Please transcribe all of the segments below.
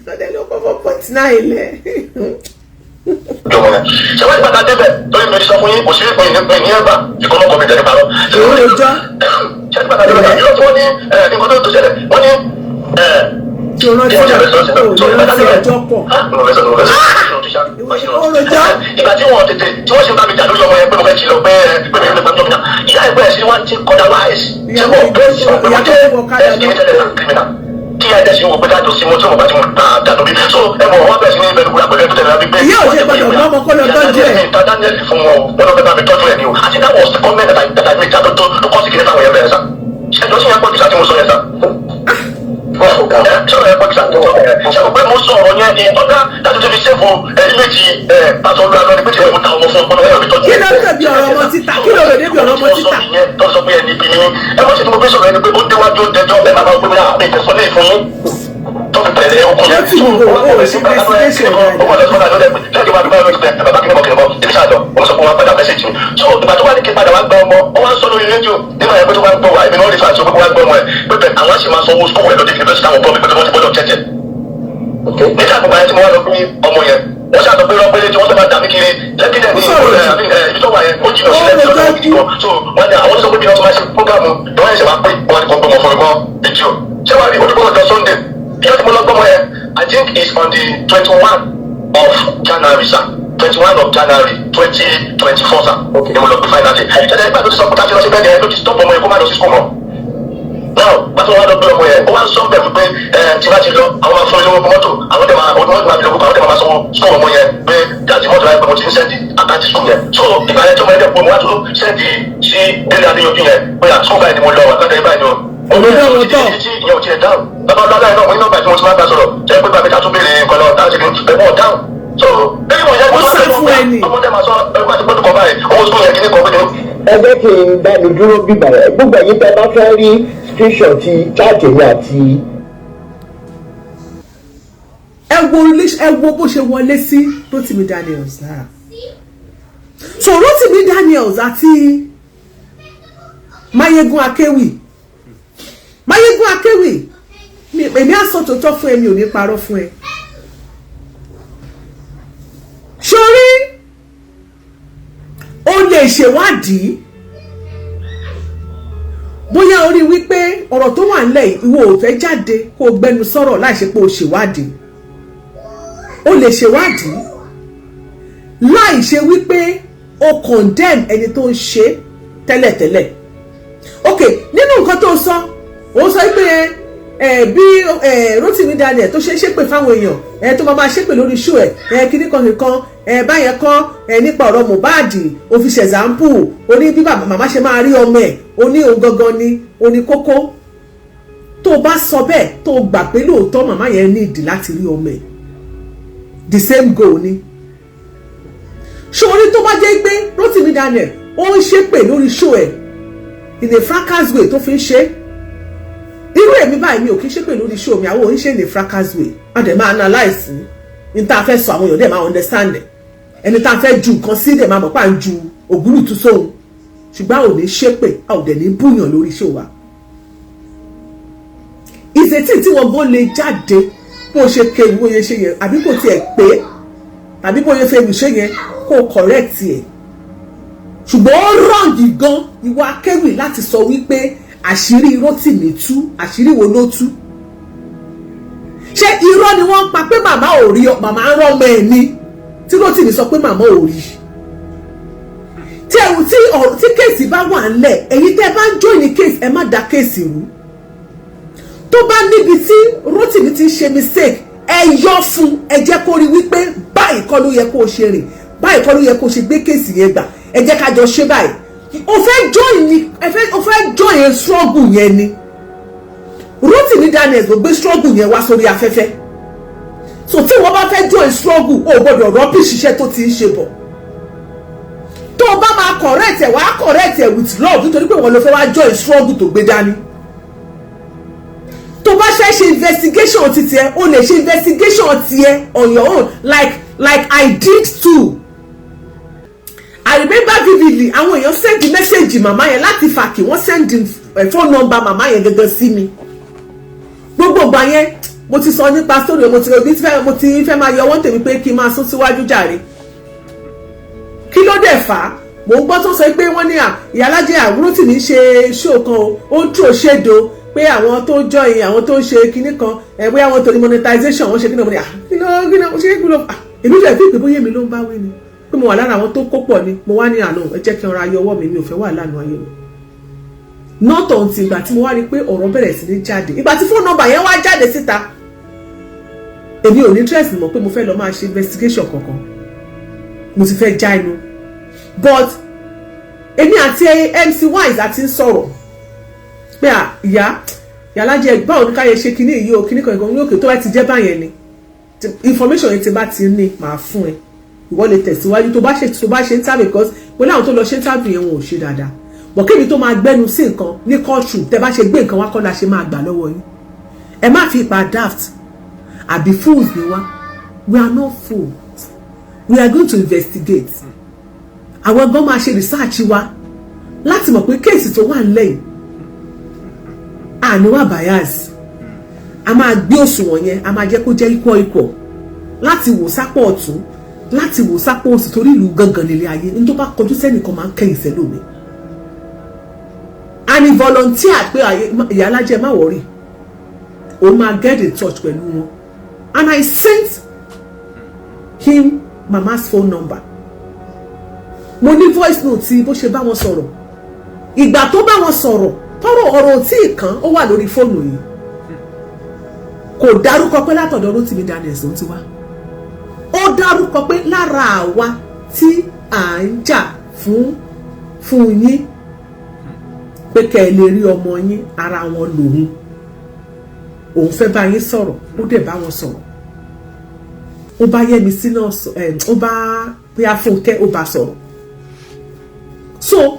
Lọ́dẹ̀ ló kọ́ 4.9 lẹ̀. Jọmọ yẹn ṣé wọ́n ti bàtà débẹ̀ torí mi sọ fún yín, kò sí ìpín ní ní ẹ̀bà ìkọ́nà kọ́ mi tẹ̀lé parọ́. Èwo ló jọ́? Ṣé ti bàtà débẹ̀ yóò tí wọ́n ní nǹkan tó ṣẹlẹ̀, wọ́n ní Tí o rántí, o ní rántí ọjọ́ pọ̀. Ó rojọ́. Ìgbà tí wọ́n tètè tí wọ́n ṣe bá mi jà lórí ọmọ yẹn pé mo fẹ́ jí lọ pé pé mi ò lè ìyá ẹgbẹ́ ẹ̀ sí wọ́n ti kọjá wáìsì tí wọ́n bẹ́ẹ̀ sí wọn pé wọ́n jẹ́ ẹ̀ tẹ́lẹ̀ náà criminal tí ẹ dẹ̀ sí wò pé dájọ́ sí mo tí mo bá ti mo ta dànù bí so ẹ mọ̀ wọ́n bẹ̀rẹ̀ sí ní ibẹ̀ lukura pẹ̀lú ẹbí tẹ̀lé wípé. Ìyá ò ṣe gbọ́dọ̀ gbọ́ ọmọ kó lọ tọ́jú ẹ̀. Ta Daniel fún wọn o, wọn lọ fẹ́ bá mi tọ́jú ẹ̀ ni o, àti that was the comment that I made tó kọ́ sí kí ní táwọn yẹn bẹ̀rẹ̀ sá. Ẹjọ́ sí yẹn pọ̀ jù sá tí mo sọ yẹn sá. Sọ̀rọ̀ yẹn pọ̀ jù sá. Ṣe kò pé mo sọ ọ̀rọ̀ yẹn ní ọ̀gá láti tó fi ṣẹ́fù image pásọ olú alọ́ ni pé tí mo ta ọmọ fún ọmọ náà mi tọ́jú. Kí ló ń tẹ̀bi ọ̀rọ̀ ọmọ títà? Kí ló rò débi ọ̀rọ̀ ọmọ títà? Tó sọ pé ẹni bí ní ẹ mọ̀ sí tí mo gbé sọ̀rọ̀ ẹni pé ó déwájú, ó dẹjọ́ ẹ máa bá gbé mi ìtẹ̀sọ́ ní ìfún yín tó fi bẹ̀rẹ̀ okun yẹn. Ó ti wò ó ṣe investigation Dáadáa. Bàbá sọ pé wọ́n padà message mi, so ìgbà tó wà ní kí n padà wá gba ọmọ, ọ wá ń sọ lórí rédíò nígbà yẹn pé tó wá ń gbọ́ wa, èmi náà rí fàṣọ pé wọ́n wá gbọ́ ọmọ ẹ̀ pé bẹ́ẹ̀ àwọn sì máa sanwó school ẹ̀ lọ́dún university, àwọn bọ́ mi pé wọ́n ti gbọ́dọ̀ jẹ́jẹ́. Nígbà gbogbo ayé tí mo wá lọ pé ọmọ yẹn, wọ́n ṣàtọ̀ pé rọ́pẹ́lẹ́ tí wọ́n fẹ́ máa dà mí kiri lẹ́kídẹ̀ ní ibi tó wà yẹn, ó jìnnà sílẹ̀ tí ó gidi gan. So wọ́n ní àwọn tó sọ pé bí wọ́n ti máa ṣe program ni wọ́n ṣe wá pé wọ́n ti kọ́ gbọ́mọ fún mi mọ́ fídíò. Ṣé wàá rí olùkọ́ ọjọ́ Sunday ìjọ tí mo lọ gbọ́mọ yẹn? I think it's on the 21 of January, sir, 21 of January 2024, sir, ni mo lọ gbé finally. Ṣẹlẹ̀ nígbà tó ti sọ pé káṣí lọ sí bẹ́ẹ̀ yẹn ló ti stop ọmọ yẹn kó má lọ sí school mọ́. Now pàtó wọn lọ gbé ọmọ yẹn, ó wá ń sọ bẹ́ẹ̀ wípé ẹ tí bá ti lọ, àwọn máa fún mi lówó mọ́tò, àwọn dẹ̀ máa ọdún mọ́tò máa fi lówó, àwọn dẹ̀ máa sanwó school ọmọ yẹn, pé dájú mọ́tò láì pé mo ti ń send account school yẹn. So ìgbà yẹn tí ọmọ yẹn dẹ̀ pé mo wá tó send sí Délé Adéyanjú yẹn pé à school báyìí ni mo lọ, àkàtà báyìí ni o. Òdodo ọ̀rọ̀ tọ̀. Ìyẹn ò tiẹ̀ dáhùn. Bàbá ọlọ́lá yẹn náà, mo ní nọ́mbà tí mo ti máa bá sọ̀rọ̀ jẹ́ pé bàbá mi ta tún béèrè nǹkan lọ táwọn ṣe kí ẹ̀wọ̀n dáhùn. So bẹ́ẹ̀ mo yẹ Ó sá fún ẹ ni. Ọmọdé máa sọ ẹgbẹ́ àti gbọ́dọ̀ kọ́ báyìí, owó school yẹn kí ní kọ́ pé kí Ẹ jẹ́ kí n dánu dúró bíbà ẹ. Gbogbo ẹ̀yin tẹ́ bá fẹ́ rí screenshot ti chat mi àti Ẹ wo relation, ẹ wo bó ṣe wọlé sí Rotimi Daniels lára. So Rotimi Daniels àti Mayegun Akewi, Mayegun Akewi, èmi á sọ tòótọ́ fún ẹ, mi ò ní parọ́ fún ẹ. Sórí o lè ṣèwádìí bóyá o rí wípé ọ̀rọ̀ tó wà nílẹ̀ yìí, ìwọ ò fẹ́ jáde kó o gbẹnu sọ̀rọ̀ láì ṣe pé o ṣèwádìí. O lè ṣèwádìí láì ṣe wípé o condemn ẹni tó ń ṣe tẹ́lẹ̀tẹ́lẹ̀. Ok, nínú nǹkan tó sọ, ó sọ pé ẹ bí ẹ Rotimi Daniel tó ṣe ń ṣépè fáwọn èèyàn ẹ, tó máa máa ṣépè lórí show ẹ, ẹ kíní kan nìkan ẹ báyẹn kọ́ ẹ nípa ọ̀rọ̀ Mohbad. Ó fi ṣe example, ó ní bí bàbá màmá ṣe máa rí ọmọ ẹ̀, ó ní òun gangan ni ó ní kókó. Tó o bá sọ bẹ́ẹ̀, tó o gbà pé lóòótọ́ màmá yẹn ní ìdí láti rí ọmọ ẹ̀, the same goal ni. Ṣòrí tó bá jẹ́ pé Rotimi Daniel ó ń ṣépè lórí show ẹ̀ in a fracas way tó fi ń ṣe, irú èmi báyìí, mi ò kí ń ṣépè lórí show mi, àwọn ò ń ṣe in a fracas way, wọ́n dẹ̀ máa analyse ní tá a fẹ́ sọ, àwọn èèyàn dẹ̀ máa understand ẹ̀, ẹni tá a fẹ́ ju nǹkan sí dẹ̀ máa mọ̀ pé à ń ju ògúrùtú sóhun, ṣùgbọ́n a ò ní ṣépè, a ò dẹ̀ ní búyàn lórí show wa. Ìṣètì tí wọ́n gan lè jáde bó ṣe kéwì, bó ṣe ṣe yẹn, àbí kò tiẹ̀ pé, tàbí bó ṣe fẹ́ ṣe yẹn, kó correct ẹ̀. Ṣùgbọ́n ó wrong gan, ìwà akéwì, láti sọ wípé àṣírí Rótìmí tú. Àṣírí wo ló tú? Ṣé irọ́ ni wọ́n ń pa pé màmá ò rí, màmá ń rọ́mọ ẹ̀ ni, tí Rótìmí sọ pé màmá ò rí? Tí ẹ̀rù tí ọ̀rọ̀ tí case bá wà ńlẹ̀, èyí tẹ́ bá ń join case, ẹ má da case rú. Tó bá níbi tí Rótìmí ti ń ṣe mistake, ẹ yọ fún ẹ, jẹ́ kó rí wípé báyìí kọ́ ló yẹ kó o ṣe rìn, báyìí kọ́ ló yẹ kó o ṣe gbé case yẹn gbà, ẹ jẹ́ ká jọ ṣe báyìí. O fẹ́ join ni, ẹ fẹ́, o fẹ́ join struggle yẹn ni. Rótìmí Daniels ló gbé struggle yẹn wá sórí afẹ́fẹ́. So tí wọ́n bá fẹ́ join struggle, o gbọ́dọ̀ rubbish iṣẹ́ tó ti ń ṣe bọ̀. Tó o bá máa correct ẹ̀, wàá correct ẹ̀ with love, nítorí pé wọ́n ló fẹ́ wá join struggle tó gbé dání. Tó bá ṣe ṣe investigation ti tiẹ̀, o lè ṣe investigation tiẹ̀ on your own, like I did too. I remember vividly, àwọn èèyàn send message màmá yẹn láti fàkì, wọ́n send phone number màmá yẹn gangan sí mi. Gbogbo ìgbà yẹn, Mo ti sọ nípa story. Mo ti fẹ́ máa yọ ọwọ́ tèmi pé kí n máa sún síwájú jàre. Kí ló dẹ̀ fà á? Mò ń gbọ́ tó sọ pé wọ́n ní à ìyálájẹ àwúrò tì ní ṣe show kan o, ó ń tró ṣèdò pé àwọn tó join, àwọn tó ń ṣe kinní kan ẹ, bóyá wọn torí monetization wọ́n ṣe kinní kan. Mo ní à, kí ló ṣe, kí ló à? Èmi jẹ́ ìpín ìpè bóyá èmi ló ń bá wí ni pé mo wà lára àwọn tó kó pọ̀ ni. Mo wá ní àná, ẹ jẹ́ kí n ra ayọ̀ ọwọ́ mi, mi ò fẹ́ wà lánàá ayé mi. Not until ìgbà tí mo wá rí i pé ọ̀rọ̀ bẹ̀rẹ̀ sí ní jáde, ìgbà tí phone number yẹn wá jáde síta, èmi ò ní interest mọ̀ pé mo fẹ́ lọ máa ṣe investigation kankan. Mo ti fẹ́ já inú, but èmi àti MC Wise àti ń sọ̀rọ̀ pé à ìyá ìyálájẹ, báwo ni káyé ṣe kinní yìí o, kinní kan ìkan ní òkè tó bá ti jẹ́ báyẹn ni information yẹn ti bá ti ní, màá fún ẹ, ìwọ lè tẹ̀síwájú tó bá ṣe interview, because mo ní àwọn tó lọ ṣe interview yẹn, wọn ò ṣe dáadáa. Bọ̀ kémi tó máa gbẹ́nu sí nǹkan ní kóòtù, tẹ́ bá ṣe gbé nǹkan wá kọ́ la ṣe máa gbà lọ́wọ́ yín. Ẹ má fi ipa daft àbí fools ni wá. We are not fools. We are going to investigate. Àwọn gan máa ṣe research wa láti mọ̀ pé case tó wà nílẹ̀ yìí, àní wà bias. A máa gbé òṣùwọ̀n yẹn, a máa jẹ́ kó jẹ́ equal equal, láti wò sápọ̀ ọ̀tún, láti wò sápọ̀ òsì, torí ìlú gangan nílé ayé ní tó bá kọjú sẹ́nìkan máa ń kẹ́yìn sẹ́lòmí. And he volunteered pé ìyá alájẹ, má worry, òun máa get in touch pẹ̀lú wọn. And I sent him mama's phone number. Mo ní voice note tí bó ṣe bá wọn sọ̀rọ̀, ìgbà tó bá wọn sọ̀rọ̀, tọrọ ọ̀rọ̀ tí ì kàn ó wà lórí fóònù yìí. Kò dárúkọ pé látọ̀dọ̀ Rótìmí Daniels ló ti wá. Ó dárúkọ pé lára àwa tí à ń jà fún yín pé kẹ́ ẹ lè rí ọmọ yín, ara wọn lòun, òun fẹ́ bá yín sọ̀rọ̀. Ó dẹ̀ bá wọn sọ̀rọ̀. Ó bá Yẹ́misí náà, ó bá bóyá Fúnkẹ́, ó bá sọ̀rọ̀. So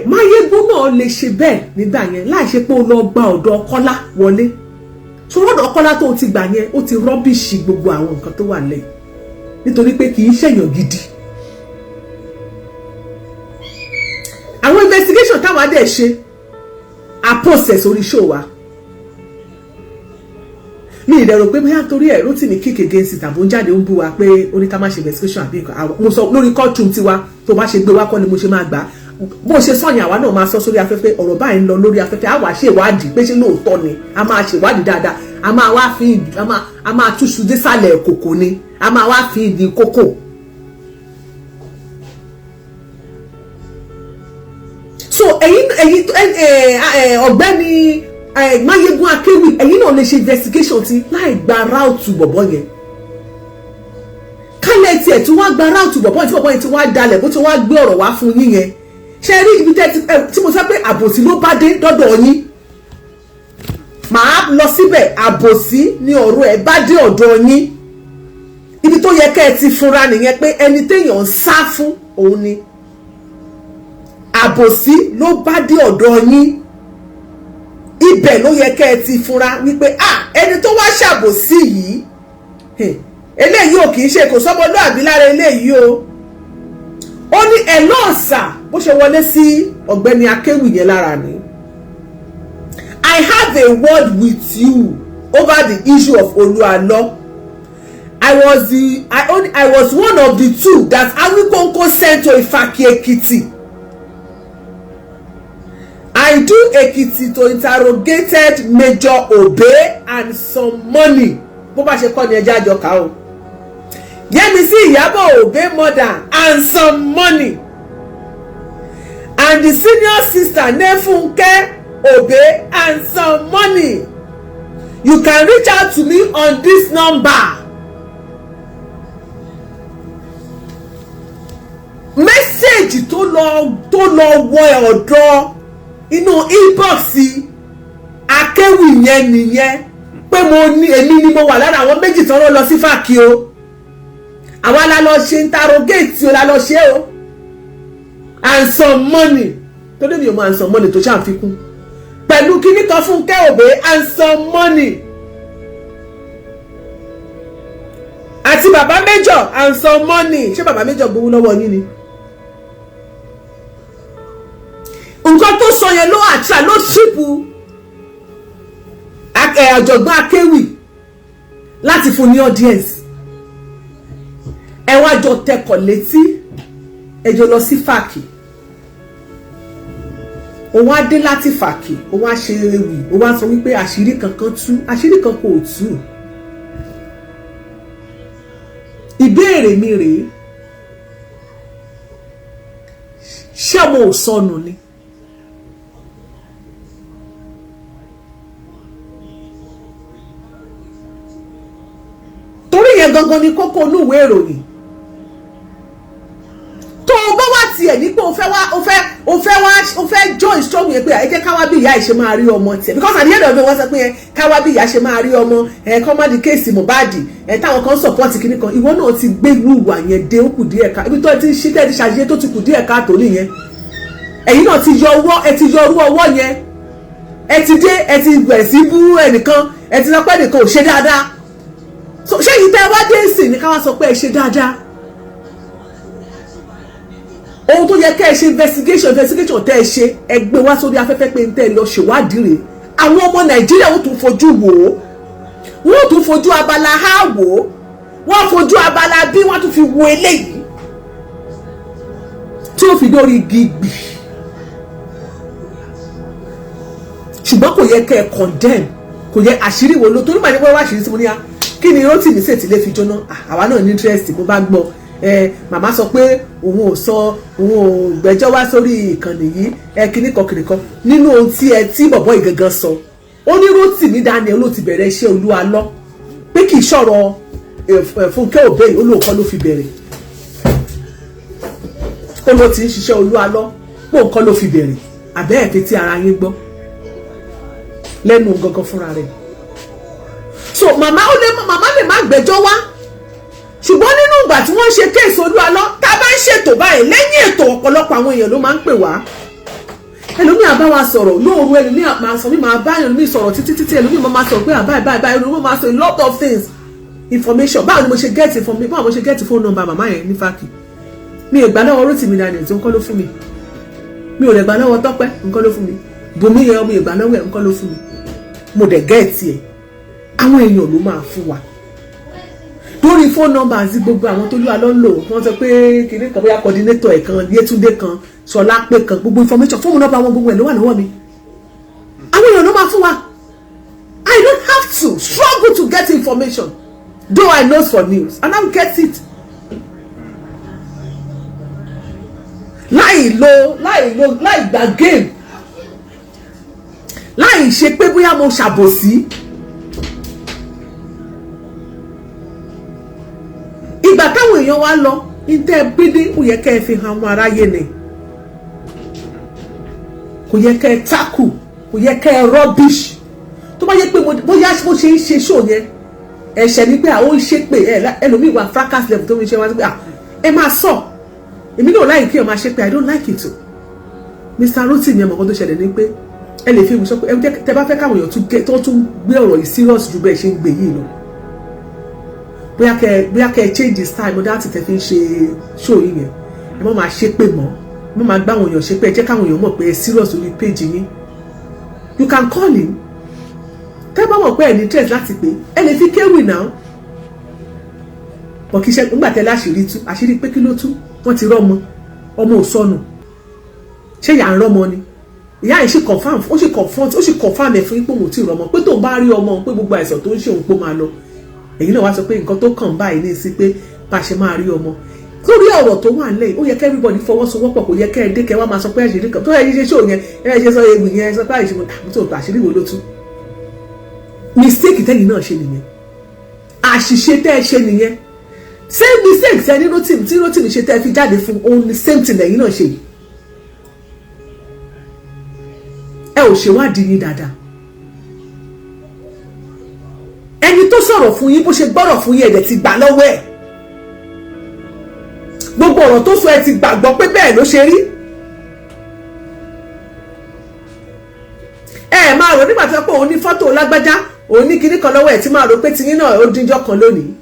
Máyégún náà lè ṣe bẹ́ẹ̀ nígbà yẹn láì ṣe pé ó lọ gba ọ̀dọ̀ Kọ́lá wọlé. Ṣòro Kọ́lá tó ti gbà yẹn, ó ti rubbish gbogbo àwọn nǹkan tó wà lẹ́yìn, nítorí pé kì í ṣèyàn gidi. Àwọn investigation táwa dẹ̀ ṣe, a post ẹ̀ sórí show wa. Mi ì dẹ̀rọ pé bóyá torí ẹ̀ Rótìmí kick against it, àbó ń jáde, ó ń bú wa pé ó ní ká má ṣe investigation àbí nǹkan. Mo sọ lórí courtroom tiwa, tó bá ṣe gbé wá kọ́ ni mo ṣe máa gbà á. Bó ṣe sọ̀yìn, àwa náà máa sọ sórí afẹ́fẹ́, ọ̀rọ̀ báyìí ń lọ lórí afẹ́fẹ́, àwa ṣe ìwádìí pé ṣé lóòótọ́ ni. A máa ṣe ìwádìí dáadáa, a máa wá fi a máa túṣu désàlẹ̀ kòkò ni, a máa wá fi ìdí kókò. So ẹ̀yin ọ̀gbẹ́ni Máyégún Akéwì, ẹ̀yin náà lè ṣe investigation tí láì gba route bọ̀bọ̀ yẹn. Kálẹ̀ tiẹ̀ tí wọ́n gba route bọ̀bọ̀ yẹn, tí bọ̀bọ̀ yẹn ti wá dalẹ̀, bó ti wá gbé ọ̀rọ̀ wá fún yín yẹn, ṣe rí ibi tí mo sọ pé àbòsí ló bá dé dọ́dọ̀ yín, màá lọ síbẹ̀. Àbòsí ni ọ̀rọ̀ ẹ̀ bá dé ọ̀dọ̀ yín. Ibi tó yẹ kẹ́ ẹ ti fura nìyẹn pé ẹni téèyàn ń sá fún òun ni. Àbòsí ló bá dé ọ̀dọ̀ yín. Ibẹ̀ ló yẹ kẹ́ ẹ ti fura wípé ah, ẹni tó wá ṣàbòsí yìí, eléyìí ò kì í ṣe, kò sọ́mọlúàbí lára eléyìí o. Ó ní ẹ̀ lọ́ọ̀sà bó ṣe wọlé sí ọ̀gbẹ́ni Akéwì yẹn lára ni. "I have a word with you over the issue of Olualo. I was one of the two that Awikonko sent to Ifaki Ekiti, Idu Ekiti, to interrogated Major Obe and some money." Bó bá ṣe kọ́ ni ẹjẹ́ àjọkà o. Yẹ́misí Ìyábọ̀ Obe mother and some money, and the senior sister Nefunke Obe and some money. You can reach out to me on this number. Message tó lọ wọ ọ̀dọ̀ inú inbox Akéwì yẹn nìyẹn pé mo ní èmi ni mo wà lára àwọn méjì tó ń lọ sí fàkì o, àwa la lọ ṣe interrogate o, la lọ ṣe o, and some money tó débi o mọ, and some money tó ṣàfikún pẹ̀lú kíní kan Fúnkẹ́ Òbé and some money àti bàbá Major and some money. Ṣé bàbá Major gbowó lọ́wọ́ yín ni? Nǹkan tó sọ yẹn ló àtúrà ló ṣìpù. Ẹ ọ̀jọ̀gbọ́n akéwì láti fún ní audience. Ẹ wá jọ tẹkọ̀ létí, ẹ jọ lọ sí Fàkì. Òun á dé láti Fàkì, òun á ṣe ewì, òun á sọ wípé àṣírí kankan tú, àṣírí kan kò tú. Ìbéèrè mi rèé, ṣé ọmọ ò sọnù ni? Torí yẹn gangan ni kókó inú ìwé ìròyìn. Tó o bá wá tiẹ̀ ní pé o fẹ́ wá o fẹ́ o fẹ́ wá o fẹ́ join struggle yẹn pé ẹ jẹ́ ká wá bí ìyá ẹ̀ ṣe máa rí ọmọ tiẹ̀, because at the end of the day wọ́n sọ pé ẹ ká wá bí ìyá ṣe máa rí ọmọ ẹ, kọ́ má di case Mohbad ẹ, táwọn kan support kìíní kan. Ìwọ náà ti gbé wùwà yẹn dé, ó kù díẹ̀ ká ibi tó ti ń ṣí tẹ́ ti ṣàṣeyẹ tó ti kù díẹ̀ ká tó nìyẹn. Ẹ̀yin náà ti yọ ọwọ́, ẹ ti yọ orú ọwọ́ yẹn, ẹ ti dé, ẹ ti bẹ̀rẹ̀ sí bú ẹnìkan, ẹ ti sọ pé ẹnìkan ò ṣe dáadáa. So ṣé yìí tẹ́ wá dé sí ni ká wá sọ pé ẹ ṣe dáadáa? Ohun tó yẹ kẹ́ ẹ ṣe investigation tẹ́ ẹ ṣe, ẹ gbé wá sórí afẹ́fẹ́ pé ń tẹ́ ẹ lọ ṣèwádìí rèé. Àwọn ọmọ Nàìjíríà ó tún fojú wò ó, wọ́n ó tún fojú abala A wò ó, wọ́n fojú abala B, wọ́n tún fi wo eléyìí tí ó fi dórí igi gbì. Ṣùgbọ́n kò yẹ kẹ́ ẹ condemn, kò yẹ àṣírí wo ló torí màá ní wọ́n wá àṣírí tí mo ní ya kí ni Rótìmí Ṣètìlẹ́ fi jóná. Àwa náà ní interest, mo bá gbọ́ ẹ màmá sọ pé òun ò sọ, òun ò gbẹ́jọ́ wá sórí ìkànnì yìí, ẹ kíní kan kíní kan nínú ohun tí ẹ tí bọ̀bọ̀ ìgangan sọ. Ó ní Rótìmí Daniel ló ti bẹ̀rẹ̀ iṣẹ́ Olúwa lọ, pé kì í ṣọ̀rọ̀ Fúnkẹ́ Òbẹ́yì olóòkọ́ ló fi bẹ̀rẹ̀, ó ló ti ń ṣiṣẹ́ Olúwa lọ, pé òun kọ́ ló fi bẹ̀rẹ̀. Àbẹ́ ẹ̀ fi tí ara yín gbọ́ lẹ́nu gangan fúnra rẹ̀. So màmá ó lè màmá lè má gbẹ́jọ́ wá, ṣùgbọ́n nínú ìgbà tí wọ́n ń ṣe case Olúwa lọ, tá a bá ń ṣètò báyìí lẹ́yìn ètò, ọ̀pọ̀lọpọ̀ àwọn èèyàn ló máa ń pè wá. Ẹlòmíì á bá wa sọ̀rọ̀ lóòru, ẹlòmíì máa sọ, mi máa bá ẹlòmíì sọ̀rọ̀ títí títí, ẹlòmíì máa sọ̀rọ̀ pé àbáyé báyìí báyìí, ẹlòmíì máa sọ a lot of things, information. Báwo ni mo ṣe get information? Báwo mo ṣe get phone number màmá yẹn ní Fákì? Mi ò gbà lọ́wọ́ Rótìmí Daniel tó ń kọ́ ló fún mi, mi ò lè gbà lọ́wọ́ Tọ́pẹ́ nǹkan ló fún mi, Bùnmi yẹn mi ò gbà lọ́wọ́ ẹ̀ nǹkan ló fún mi, mo dẹ̀ get ẹ̀. Àwọn èèyàn ló máa fún wa lórí phone numbers gbogbo àwọn tó lúwa ló ń lò. Wọ́n sọ pé kìnìún kan, bóyá coordinator ẹ̀ kan, Yétúndé kan, Ṣọlá pé kan, gbogbo information, phone number wọn gbogbo ẹ̀ ló wà lọ́wọ́ mi. Àwọn èèyàn ló máa fún wa. I don't have to struggle to get information, though I know for news and I get it. Láì lo láì lo láì gba game, láì ṣe pé bóyá mo ṣàbòsí. Ìgbà táwọn èèyàn wá lọ ní tẹ́ ẹ gbédé, ó yẹ kẹ́ ẹ fi hàn àwọn aráyé ni, kò yẹ kẹ́ ẹ tákù, kò yẹ kẹ́ ẹ rubbish. Tó bá yẹ pé bóyá bó ṣe ń ṣe show yẹn, ẹ̀ṣẹ̀ ni pé àwọn ń ṣe pé ẹlòmíì wà fracas level tó ń ṣe wá sí pé ẹ máa sọ. Èmi náà láì kí ẹ máa ṣe pé I don't like it o. Mr. Rotimi, ẹ mọ̀ kan tó ṣẹlẹ̀ ni pé ẹ lè fi ìwé sọ pé tẹ bá fẹ́ káwọn èèyàn tó tún gbé ọ̀rọ̀ yìí serious ju bẹ́ẹ̀ ṣe ń gbé yìí lọ, bóyá kẹ change the style modality tẹ fi ń ṣe show yìí yẹn. Ẹ má máa ṣe pé mọ́, ẹ má máa gbá àwọn èèyàn ṣe pé, ẹ jẹ́ káwọn èèyàn mọ̀ pé ẹ serious lórí page yín. You can call him. Tẹ́ bá mọ̀ pé ẹ ní interest láti pé ẹ lè fi kéwì náà bọ̀ kí iṣẹ́ nígbà tẹ́ láṣìírí tú àṣírí pé kí ló tú, wọ́n ti rọ́mọ, ọmọ ò sọnù, ṣé ìyá ń rọ́mọ ni? Ìyá yìí sì confirm, ó sì confront, ó sì confirm ẹ̀ fún ipò mò tí ì rọ́mọ, pé tóun bá rí ọmọ, pé gbogbo àìsàn tó ń ṣe òun pé máa lọ. Èyí náà wá sọ pé nǹkan tó kàn báyìí ní sí pé bá a ṣe máa rí ọmọ. Lórí ọ̀rọ̀ tó wà nílẹ̀, ó yẹ kẹ́ everybody fọwọ́sowọ́pọ̀. Kò yẹ kẹ́ ẹ dé kẹ́ wá máa sọ pé àṣírí kan tó yẹ ṣe ṣó yẹn, ẹ ṣe sọ egbì yẹn, sọ pé àṣírí tó àṣírí wo ló tú. Mistake tẹ́yìn náà ṣe nìyẹn, àṣìṣe tẹ́ ẹ ṣe nìyẹn. Same mistake tẹ́ ní Rótìmí tí Rótìmí ṣe tẹ́ ẹ fi jáde fún òun ni same thing lẹ́yìn náà ṣe yìí. Ẹ ò ṣèwádìí yín dáadáa. Ẹni tó sọ̀rọ̀ fún yín, bó ṣe gbọ́rọ̀ fún yín, ẹ̀dẹ̀ ti gbà lọ́wọ́ ẹ̀. Gbogbo ọ̀rọ̀ tó sọ, ẹ ti gbàgbọ́ pé bẹ́ẹ̀ ló ṣe rí. Ẹ máa rò nígbà tó pé òun ní fọ́tò lágbájá, òun ní kinní kan lọ́wọ́ ẹ̀, tí máa rò pé tiyín náà ó díjọ́ kan lónìí.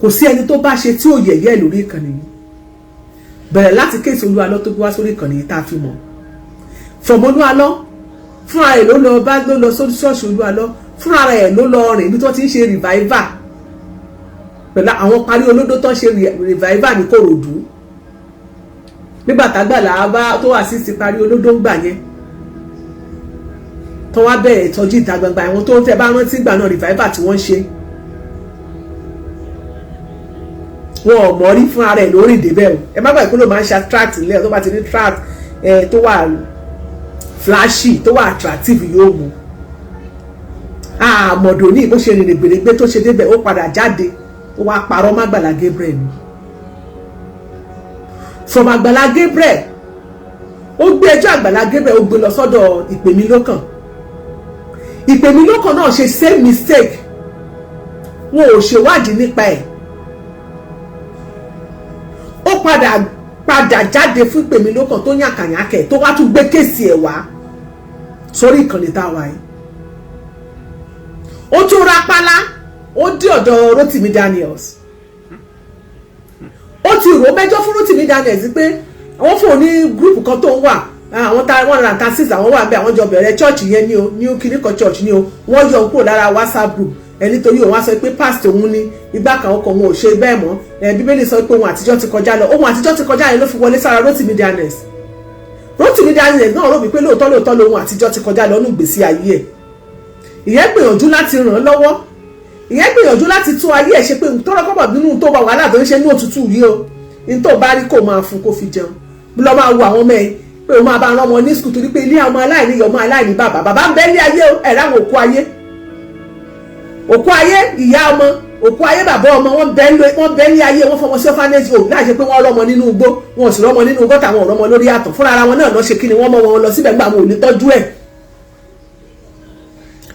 Kò sí ẹni tó bá ṣe tí ò yẹ̀yẹ́ lórí ìkànnì yìí. Bẹ̀rẹ̀ láti case Olúwalọ́ tó gbé wá sórí ìkànnì yìí tá a fi mọ̀ from Olúwalọ́. Fúnra rẹ̀ ló lọ bá, ló lọ ṣọ́ọ̀ṣì Olúwa lọ fúnra rẹ̀, ló lọ rìn ibi tí wọ́n ti ń ṣe revival pẹ̀lú àwọn parí olódó tó ń ṣe revival ní Kòròdú nígbà tágbàlá bá tó wà sí ti parí olódó ń gbà yẹn, tó wá bẹ̀rẹ̀ ìtọ́jú ìta gbangba. Àwọn tó ń tẹ́ bá rántí ìgbà náà, revival tí wọ́n ń ṣe, wọn ò mọ̀ rí. Fúnra rẹ̀ lórí ìdébẹ̀ o. Ẹ má gbàgbé pé ló máa ń ṣe attract ilé tó bá ti ní track ẹ tó wà flashy, tó wà attractive, yóò mú àmọ̀dò ní bó ṣe rìnrìn gbèrègbè tó ṣe débẹ̀. Ó padà jáde, ó wá parọ́ má Àgbàlá Gabriel ni. From Àgbàlá Gabriel, ó gbé ẹjọ́ Àgbàlá Gabriel, ó gbé lọ sọ́dọ̀ Ìpèmílókàn. Ìpèmílókàn náà ṣe same mistake, wọn ò ṣèwádìí nípa ẹ̀. Ó padà padà jáde fún Ìpèmílókàn tó yànkàyànkẹ̀, tó wá tún gbé case ẹ̀ wá sórí ìkànnì tá a wà yìí. Ó tún rápálá, ó dé ọ̀dọ̀ Rotimi Daniels. Ó ti rò mẹ́jọ fún Rotimi Daniels pé àwọn fún òní group kan tó ń wà, àwọn ta 136, àwọn wà bẹ́ẹ̀, àwọn jọ bẹ̀rẹ̀ church yẹn ní o, new kìnnìkan church ní o. Wọ́n yọ kúrò lára WhatsApp group ẹ nítorí òun á sọ pé past òun ní igbá kan, ọkọ̀ òun ò ṣe bẹ́ẹ̀ mọ́. Ẹ Bíbélì sọ pé ohun àtijọ́ ti kọjá lọ. Ohun àtijọ́ ti kọjá yẹn ló fi wọlé sára Rotimi Daniels. Rotimi Daniels náà rò wípé lóòótọ́ lóòótọ́ lóhun àtijọ́ ti kọjá lọ nínú ìgbésí ayé ẹ̀. Ìyẹn gbìyànjú láti ràn án lọ́wọ́, ìyẹn gbìyànjú láti tún ayé ẹ̀ ṣe pé tọ́rọ kọ́bọ̀ nínú tó bá wàhálà tó ń ṣe ní òtútù yìí o, ní tó bá rí kó máa fún kó fi jẹun, lọ máa wo àwọn ọmọ ẹ̀ pé o máa bá rán ọmọ ní school, torí pé ilé ọmọ aláìní, ọmọ aláìní bàbá, bàbá ń bẹ ní ayé o. Ẹ̀rọ àwọn òkú ayé, òkú ayé ìyá ọmọ, òkú ayé bàbá ọmọ, wọ́n bẹ ní ayé. Wọ́n fọmọ sí orphanage home láì ṣe pé wọ́n rọ́mọ nínú igbó, wọn ò sì rọ́mọ nínú gọ́tà, wọn ò rọ́mọ lórí àtọ̀. Fúnra ara wọn náà lọ ṣe kí ni, wọ́n mọ́ wọn lọ síbẹ̀ gbà, wọn ò ní tọ́jú ẹ̀,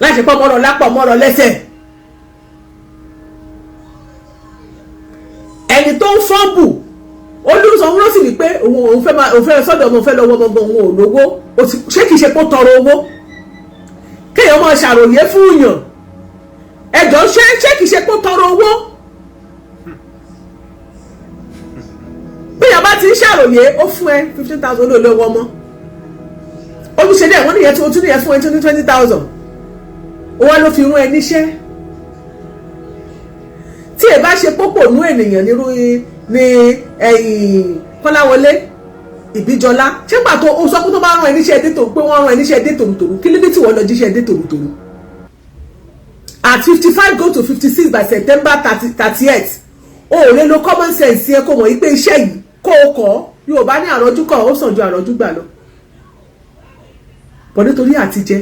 láì ṣe pé ọmọ rọ lápá, ọmọ rọ lẹ́sẹ̀. Ẹni tó ń fọ́nbù olùsọ ń rọ́ọ̀sì wípé òun fẹ́ máa òun fẹ́ sọ́dọ̀ ọmọ, òun fẹ́ lọ́wọ́ ọmọ gan, òun ò lówó. Ṣé kìí ṣe pé ó tọrọ owó? Kéèyàn máa ṣàròyé fún yàn ẹjọ́, ṣé kìí ṣe pé ó tọrọ owó? Bíyàn bá ti ń ṣàròyé, ó fún ẹ 15,000, olóòlówó ọmọ olùṣe dẹ̀ wọ́n nìyẹn tí o tún nìyẹn fún ẹ 20,000, ó wá ló fi rún ẹ níṣẹ́. Tí ẹ bá ṣe pópò nú ènìyàn nírú ní ẹ̀yìn Kọ́láwọlé Ìbíjọlá, ṣé pàtó ó sọ pé tó bá rán ẹ níṣẹ́ dé tòru, pé wọ́n rán ẹ níṣẹ́ dé tòrutòru, kí ló dé tí wọ́n lọ jíṣẹ́ dé tòrutòru? At 55 go to 56 by September 30th, o ò lè lo common sense yẹn kó mọ̀ yí pé iṣẹ́ yìí kó o kọ́. Yorùbá ní àrọ́jú kọ́, ó sàn ju àrọ́jú gbà lọ. Bọ̀ nítorí àtijẹ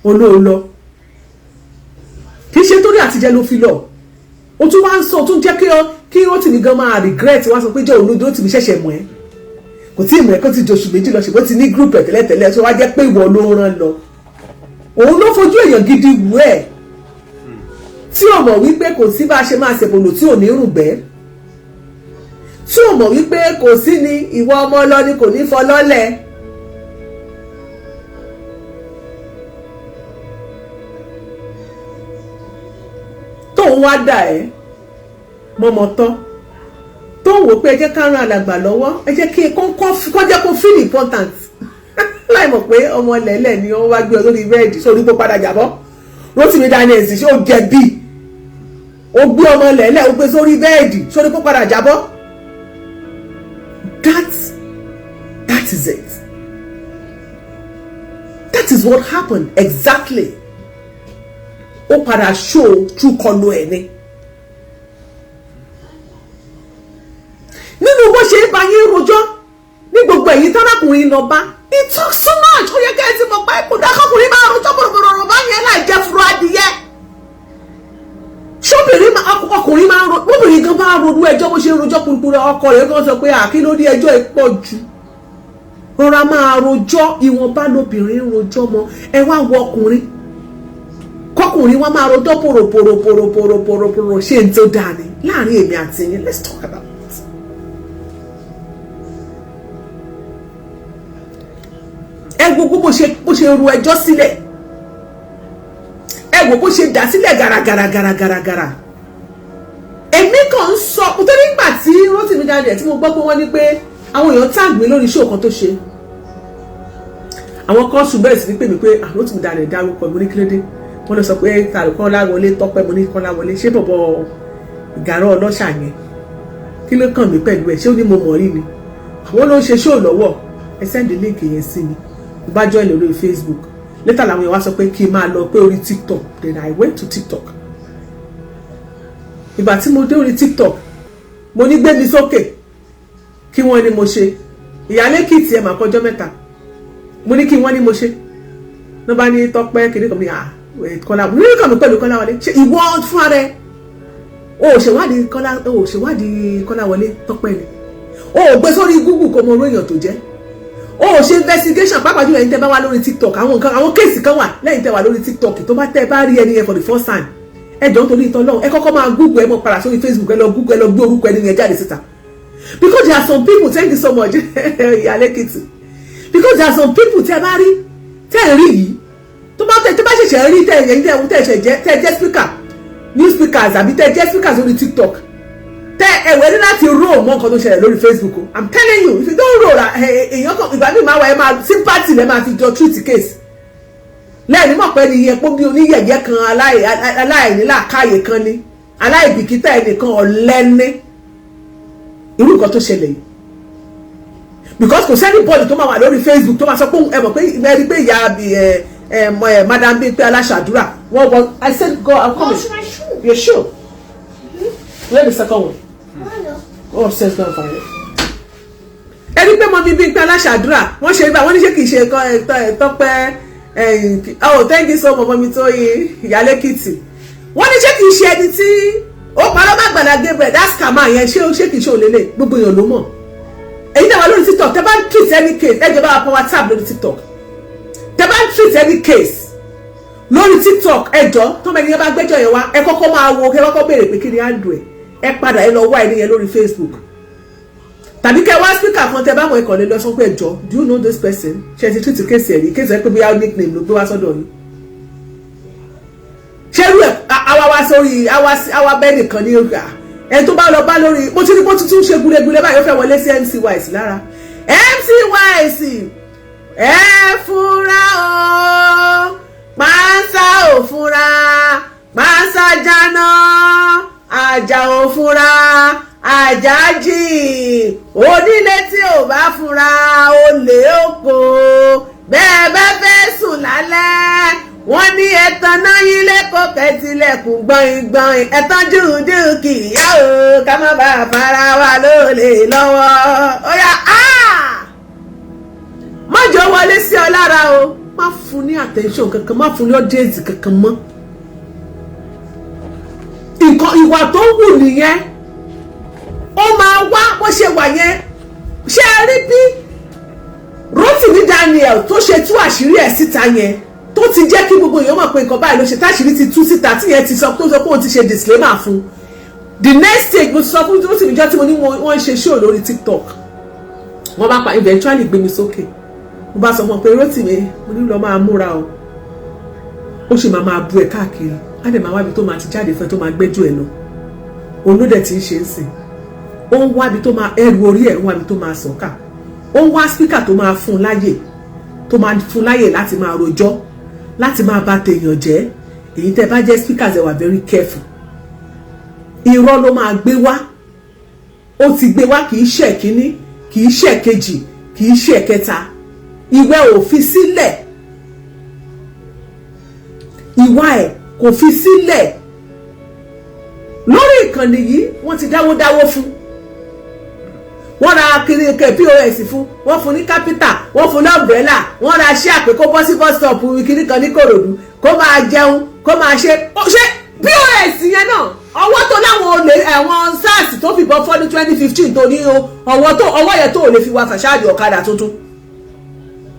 olóòlọ, kì í ṣe torí àtijẹ ló fi lọ. O tún wá ń sọ, o tún jẹ́ kí Rótìmí gan máa regret, wá sọ pé jẹ́ òun Rótìmí ṣẹ̀ṣẹ̀ mọ̀ ẹ́, kò tí ì mọ̀ ẹ́, kó ti jòṣù 2 lọ, ṣùgbọ́n ti ní group ẹ̀ tẹ́lẹ̀tẹ́lẹ̀, tó wá jẹ́ pé ìwọ ló rán lọ. Òun ló fojú èèyàn gidi wù ẹ́, tí ò mọ̀ wípé kò sí bá a ṣe máa ṣèbòlò tí ò ní rùngbẹ́, tí ò mọ̀ wípé kò sí ni ìwọ ọmọ lọ ni kò ní fọlọ́lẹ̀. Tóun wá dà ẹ́ mọ́mọ́ tán, tó ń wò pé ẹ jẹ́ ká ran alàgbà lọ́wọ́, ẹ jẹ́ kí kó jẹ́ kó feel important, láì mọ̀ pé ọmọ lẹ́lẹ̀ ni wọ́n wá gbé ọ lórí bẹ́ẹ̀dì sórí kó padà jábọ́. Rótìmí Daniels, ṣé ó jẹ̀bi? Ó gbé ọmọ lẹ́lẹ̀, ó gbé sórí bẹ́ẹ̀dì sórí kó padà jábọ́. That is it. That is what happened exactly. Ó padà show true colour ẹ̀ ni nínú bó ṣe ń bá yín rojọ́ ní gbogbo ẹ̀yìn tárákùnrin lọ bá. It took so much. Ó yẹ kẹ́ ẹ ti mọ̀ pé kò dákọ́kùnrin máa rojọ́ bòròbòrò bá yẹn láì jẹ́ fúru adìyẹ. Ṣóbìnrin, ọkùnrin máa ń ro, bóbìnrin gan bá ronú ẹjọ́ bó ṣe ń rojọ́ kúrúkúrú, ọkọ rẹ̀ gan sọ pé àkí ló ní ẹjọ́ ẹ pọ̀ jù, rọra máa rojọ́ ìwọ̀nba lobìnrin ń rojọ́ mọ́. Ẹ wá wọ ọkùnrin, kọkùnrin wa máa rojọ́ pòròpòròpòròpòròpòrò. Ṣé n tó dáa ni láàrin èmi àti yín? Let's talk about it. Ẹ gbogbo bó ṣe ru ẹjọ́ sílẹ̀, ẹ wò bó ṣe dà sílẹ̀ gàràgàràgàràgàrà. Èmi kàn ń sọ nítorí nígbà tí Rótìmí Daniel, tí mo gbọ́ pé wọ́n ní pé àwọn èèyàn tag mi lórí show kan tó ṣe. Àwọn kan sùn bẹ́ẹ̀ sì ní pè mí pé àwọn tí mo dalẹ̀ dárúkọ. Mo ní kí ló dé? Wọ́n lọ sọ pé tàbí Kọ́láwọlé Tọ́pẹ́. Mo ní Kọ́láwọlé, ṣé bọ̀bọ̀ ìgàrọ̀ ọlọ́ṣà yẹn? Kí ló kàn mí pẹ̀lú ẹ̀? Ṣé ó ní mo mọ̀ rí ni? Àwọn ló ń ṣe show lọ́wọ́. Ẹ send link yẹn sí mi. Mo bá join lórí Facebook. Later làwọn yẹn wá sọ pé kí n máa lọ pé orí TikTok. Then I went to TikTok. Ìgbà tí mo dé orí TikTok, mo ní gbé mi sókè. Kí wọ́n ní mo ṣe ìyálẹ́kìtì ẹ̀ máa kọjọ́ mẹ́ta. Mo ní kí wọ́n ní mo ṣe ló bá ní Tọ́pẹ́ kìnìún kan. Mi à Kọ́lá, mo ní kàn mí pẹ̀lú Kọ́láwọlé. Ṣe ìwọ fúnra rẹ o ò ṣèwádìí Kọ́lá? O ò ṣèwádìí Kọ́láwọlé Tọ́pẹ́ ni? O ò gbé sórí Google kó mọ orú èèyàn tó jẹ́? O ò ṣe investigation? Pàápàá jùlọ ẹ̀yin tẹ́ bá wà lórí TikTok, àwọn nǹkan, àwọn case kan wà lẹ́yìn tẹ́ wà lórí TikTok. Tó bá tẹ́ bá rí ẹni yẹn for the first time, ẹ jọ̀ọ́, nítorí ìtọ́ náà, ẹ kọ́kọ́ máa Google. Ẹ mọ̀ padà sórí Facebook, ẹ lọ Google, ẹ lọ gbé orúkọ ẹni yẹn jáde síta, because there are some people. Thank you so much, Ìyálẹ́kìtì. Because there are some people tẹ́ bá rí, tẹ́ ẹ rí yìí, tó bá tẹ́ tó bá ṣẹ̀ṣẹ̀ rí, tẹ́ ẹ̀yìn tẹ́ ṣẹ̀ jẹ́, tẹ́ jẹ́ speaker, new speakers, àbí tẹ́ jẹ́ speakers lórí TikTok, tẹ́ ẹ̀wẹ̀ ní láti roll mọ́ nǹkan tó ṣẹlẹ̀ lórí Facebook o. I'm telling you, if you don't roll, èèyàn kan ìgbà míì máa wà, ẹ máa sympathy lẹ́ máa fi jọ treat case lẹ́ẹ̀ni mọ̀ pé ní iye pọ́ bí oníyẹ̀yẹ́ kan, aláìnílàákàyè kan ni, aláìbìkítà ẹnìkan, ọ̀lẹ́ni irú nǹkan tó ṣẹlẹ̀ yìí, because kò sẹ́ni bọ́ọ̀lù tó máa wà lórí Facebook tó máa sọ pé ẹ mọ̀ pé ẹ rí pé ìyá ẹ ẹ Madam Bímpé aláṣàdúrà wọ́n wọ. I said go, I'm coming. Wash my shoe. Your shoe? Where the second one? Go upstairs, go and find it. Ẹni pé mọ bíbí pé aláṣàdúrà wọ́n ṣe ibà, wọ́n ní ṣé kìí ṣe Tọ́pẹ́? Oh, thank you so much, mọ́mí Tóyìn Ìyálẹ́kìtì. Wọ́n ní ṣé kìí ṣe ẹni tí ó parọ́ má Àgbàlá Gabriel, that's scammer yẹn? Ṣé kìí ṣe òlélẹ̀? Gbogbo èèyàn ló mọ̀. Èyí tẹ́ wà lórí TikTok, tẹ́ bá ń treat any case, ẹ jẹ́ bá wa power tap lórí TikTok. Tẹ́ bá ń treat any case lórí TikTok, ẹ jọ, tọ́mọ ẹni yẹn bá gbẹ́jọ́ yẹn wá, ẹ kọ́kọ́ máa wo, kẹ́ kọ́kọ́ béèrè pé kí ni handle ẹ̀. Ẹ padà, ẹ lọ wá ẹni yẹn lórí Facebook, tàbí kẹ́ wá speaker kan tẹ́ bá mọ̀, ẹ̀kọ́ lé lọ sọ pé, "Ẹ jọ, do you know this person? Ṣe ti treat case ẹ̀ rí?" Case ẹ̀ pé bóyá nickname ló gbé wá sọ́dọ̀ yìí. Ṣé irú ẹ̀ àwa wá sórí àwa bẹ́ẹ̀ nìkan ní ọgbà ẹni tó bá lọ bá lórí. Mo ti ní kó tuntun ṣe gúlégúlé báyìí, ó fẹ́ wọlé sí MC Wise lára. MC Wise, ẹ fúnra o, pàṣà ò fúnra, pàṣà jáná, àjà ò fúnra, àjájì onílé tí ò bá fúnra, olè oko. Bẹ́ẹ̀ bá fẹ́ sùn lálẹ́, wọ́n ní ẹ̀tàn náà yín lẹ́kọ̀ọ́, kẹ́tìlẹ̀kùn gbọ̀n gbọ̀n, ẹ̀tàn jùdù kìyà o, ká má bàa fara wa lólè lọ́wọ́. Ó yá, má jọ wọlé sí ọ lára o. Má fún ní attention kankan, má fún ní audience kankan mọ́. Nǹkan ìwà tó wù nìyẹn. Ó máa wá bó ṣe wà yẹn. Ṣé ẹ rí bí Rotimi Daniel tó ṣe tú àṣírí ẹ̀ síta yẹn, tó ti jẹ́ kí gbogbo èèyàn mọ̀ pé nǹkan báyìí ló ṣe, táṣírí ti tú síta, tí yẹn ti sọ, tó sọ pé òun ti ṣe disclaimer fún? The next stage, mo sọ fún Rotimi jọ́ tí mo ní wọ́n ń ṣe show lórí TikTok, wọ́n bá pa eventually gbé mi sókè. Mo bá sọ fún ọ pé, "Rotimi," mo ní, "lọ máa múra o. Ó sì máa máa bú ẹ káàkiri, á dẹ̀ máa wábi tó máa ti jáde fún ẹ, tó máa gbẹ́jọ́ ẹ lọ." Òun ló dẹ̀ ti ń ṣe é sìn. Ó ń wábi tó máa ẹrù orí ẹ̀, ń wábi tó máa sọ̀kà. Ó ń wá speaker tó máa fún un láyè, tó máa fún láyè láti máa rojọ́, láti máa bà tèèyàn jẹ́. Èyí tẹ́ bá jẹ́ speakers, ẹ wà very careful. Irọ́ ló máa gbé wá. Ó ti gbé wá, kì í ṣe kínní, kì í ṣe kejì, kì í ṣe kẹta. Ìwé ò fi sílẹ̀, ìwà ẹ̀ kò fi sílẹ̀ lórí ìkànnì yìí. Wọ́n ti dáwó dáwó fún, wọ́n ra kiri kẹ POS fún, wọ́n fún ní capital, wọ́n fún ní umbrella, wọ́n ra ṣé àpè kó bọ́ sí bus stop kiri kan ní Kòròdú, kó máa jẹun, kó máa ṣe ṣe POS yẹn náà. Ọwọ́ tó láwọn olè, àwọn SARS tó fìbọn fọ́ ní 2015, tó ní ọwọ́ tó ọwọ́ yẹn tó lè fi wa fàṣáàdì ọ̀kadà tuntun,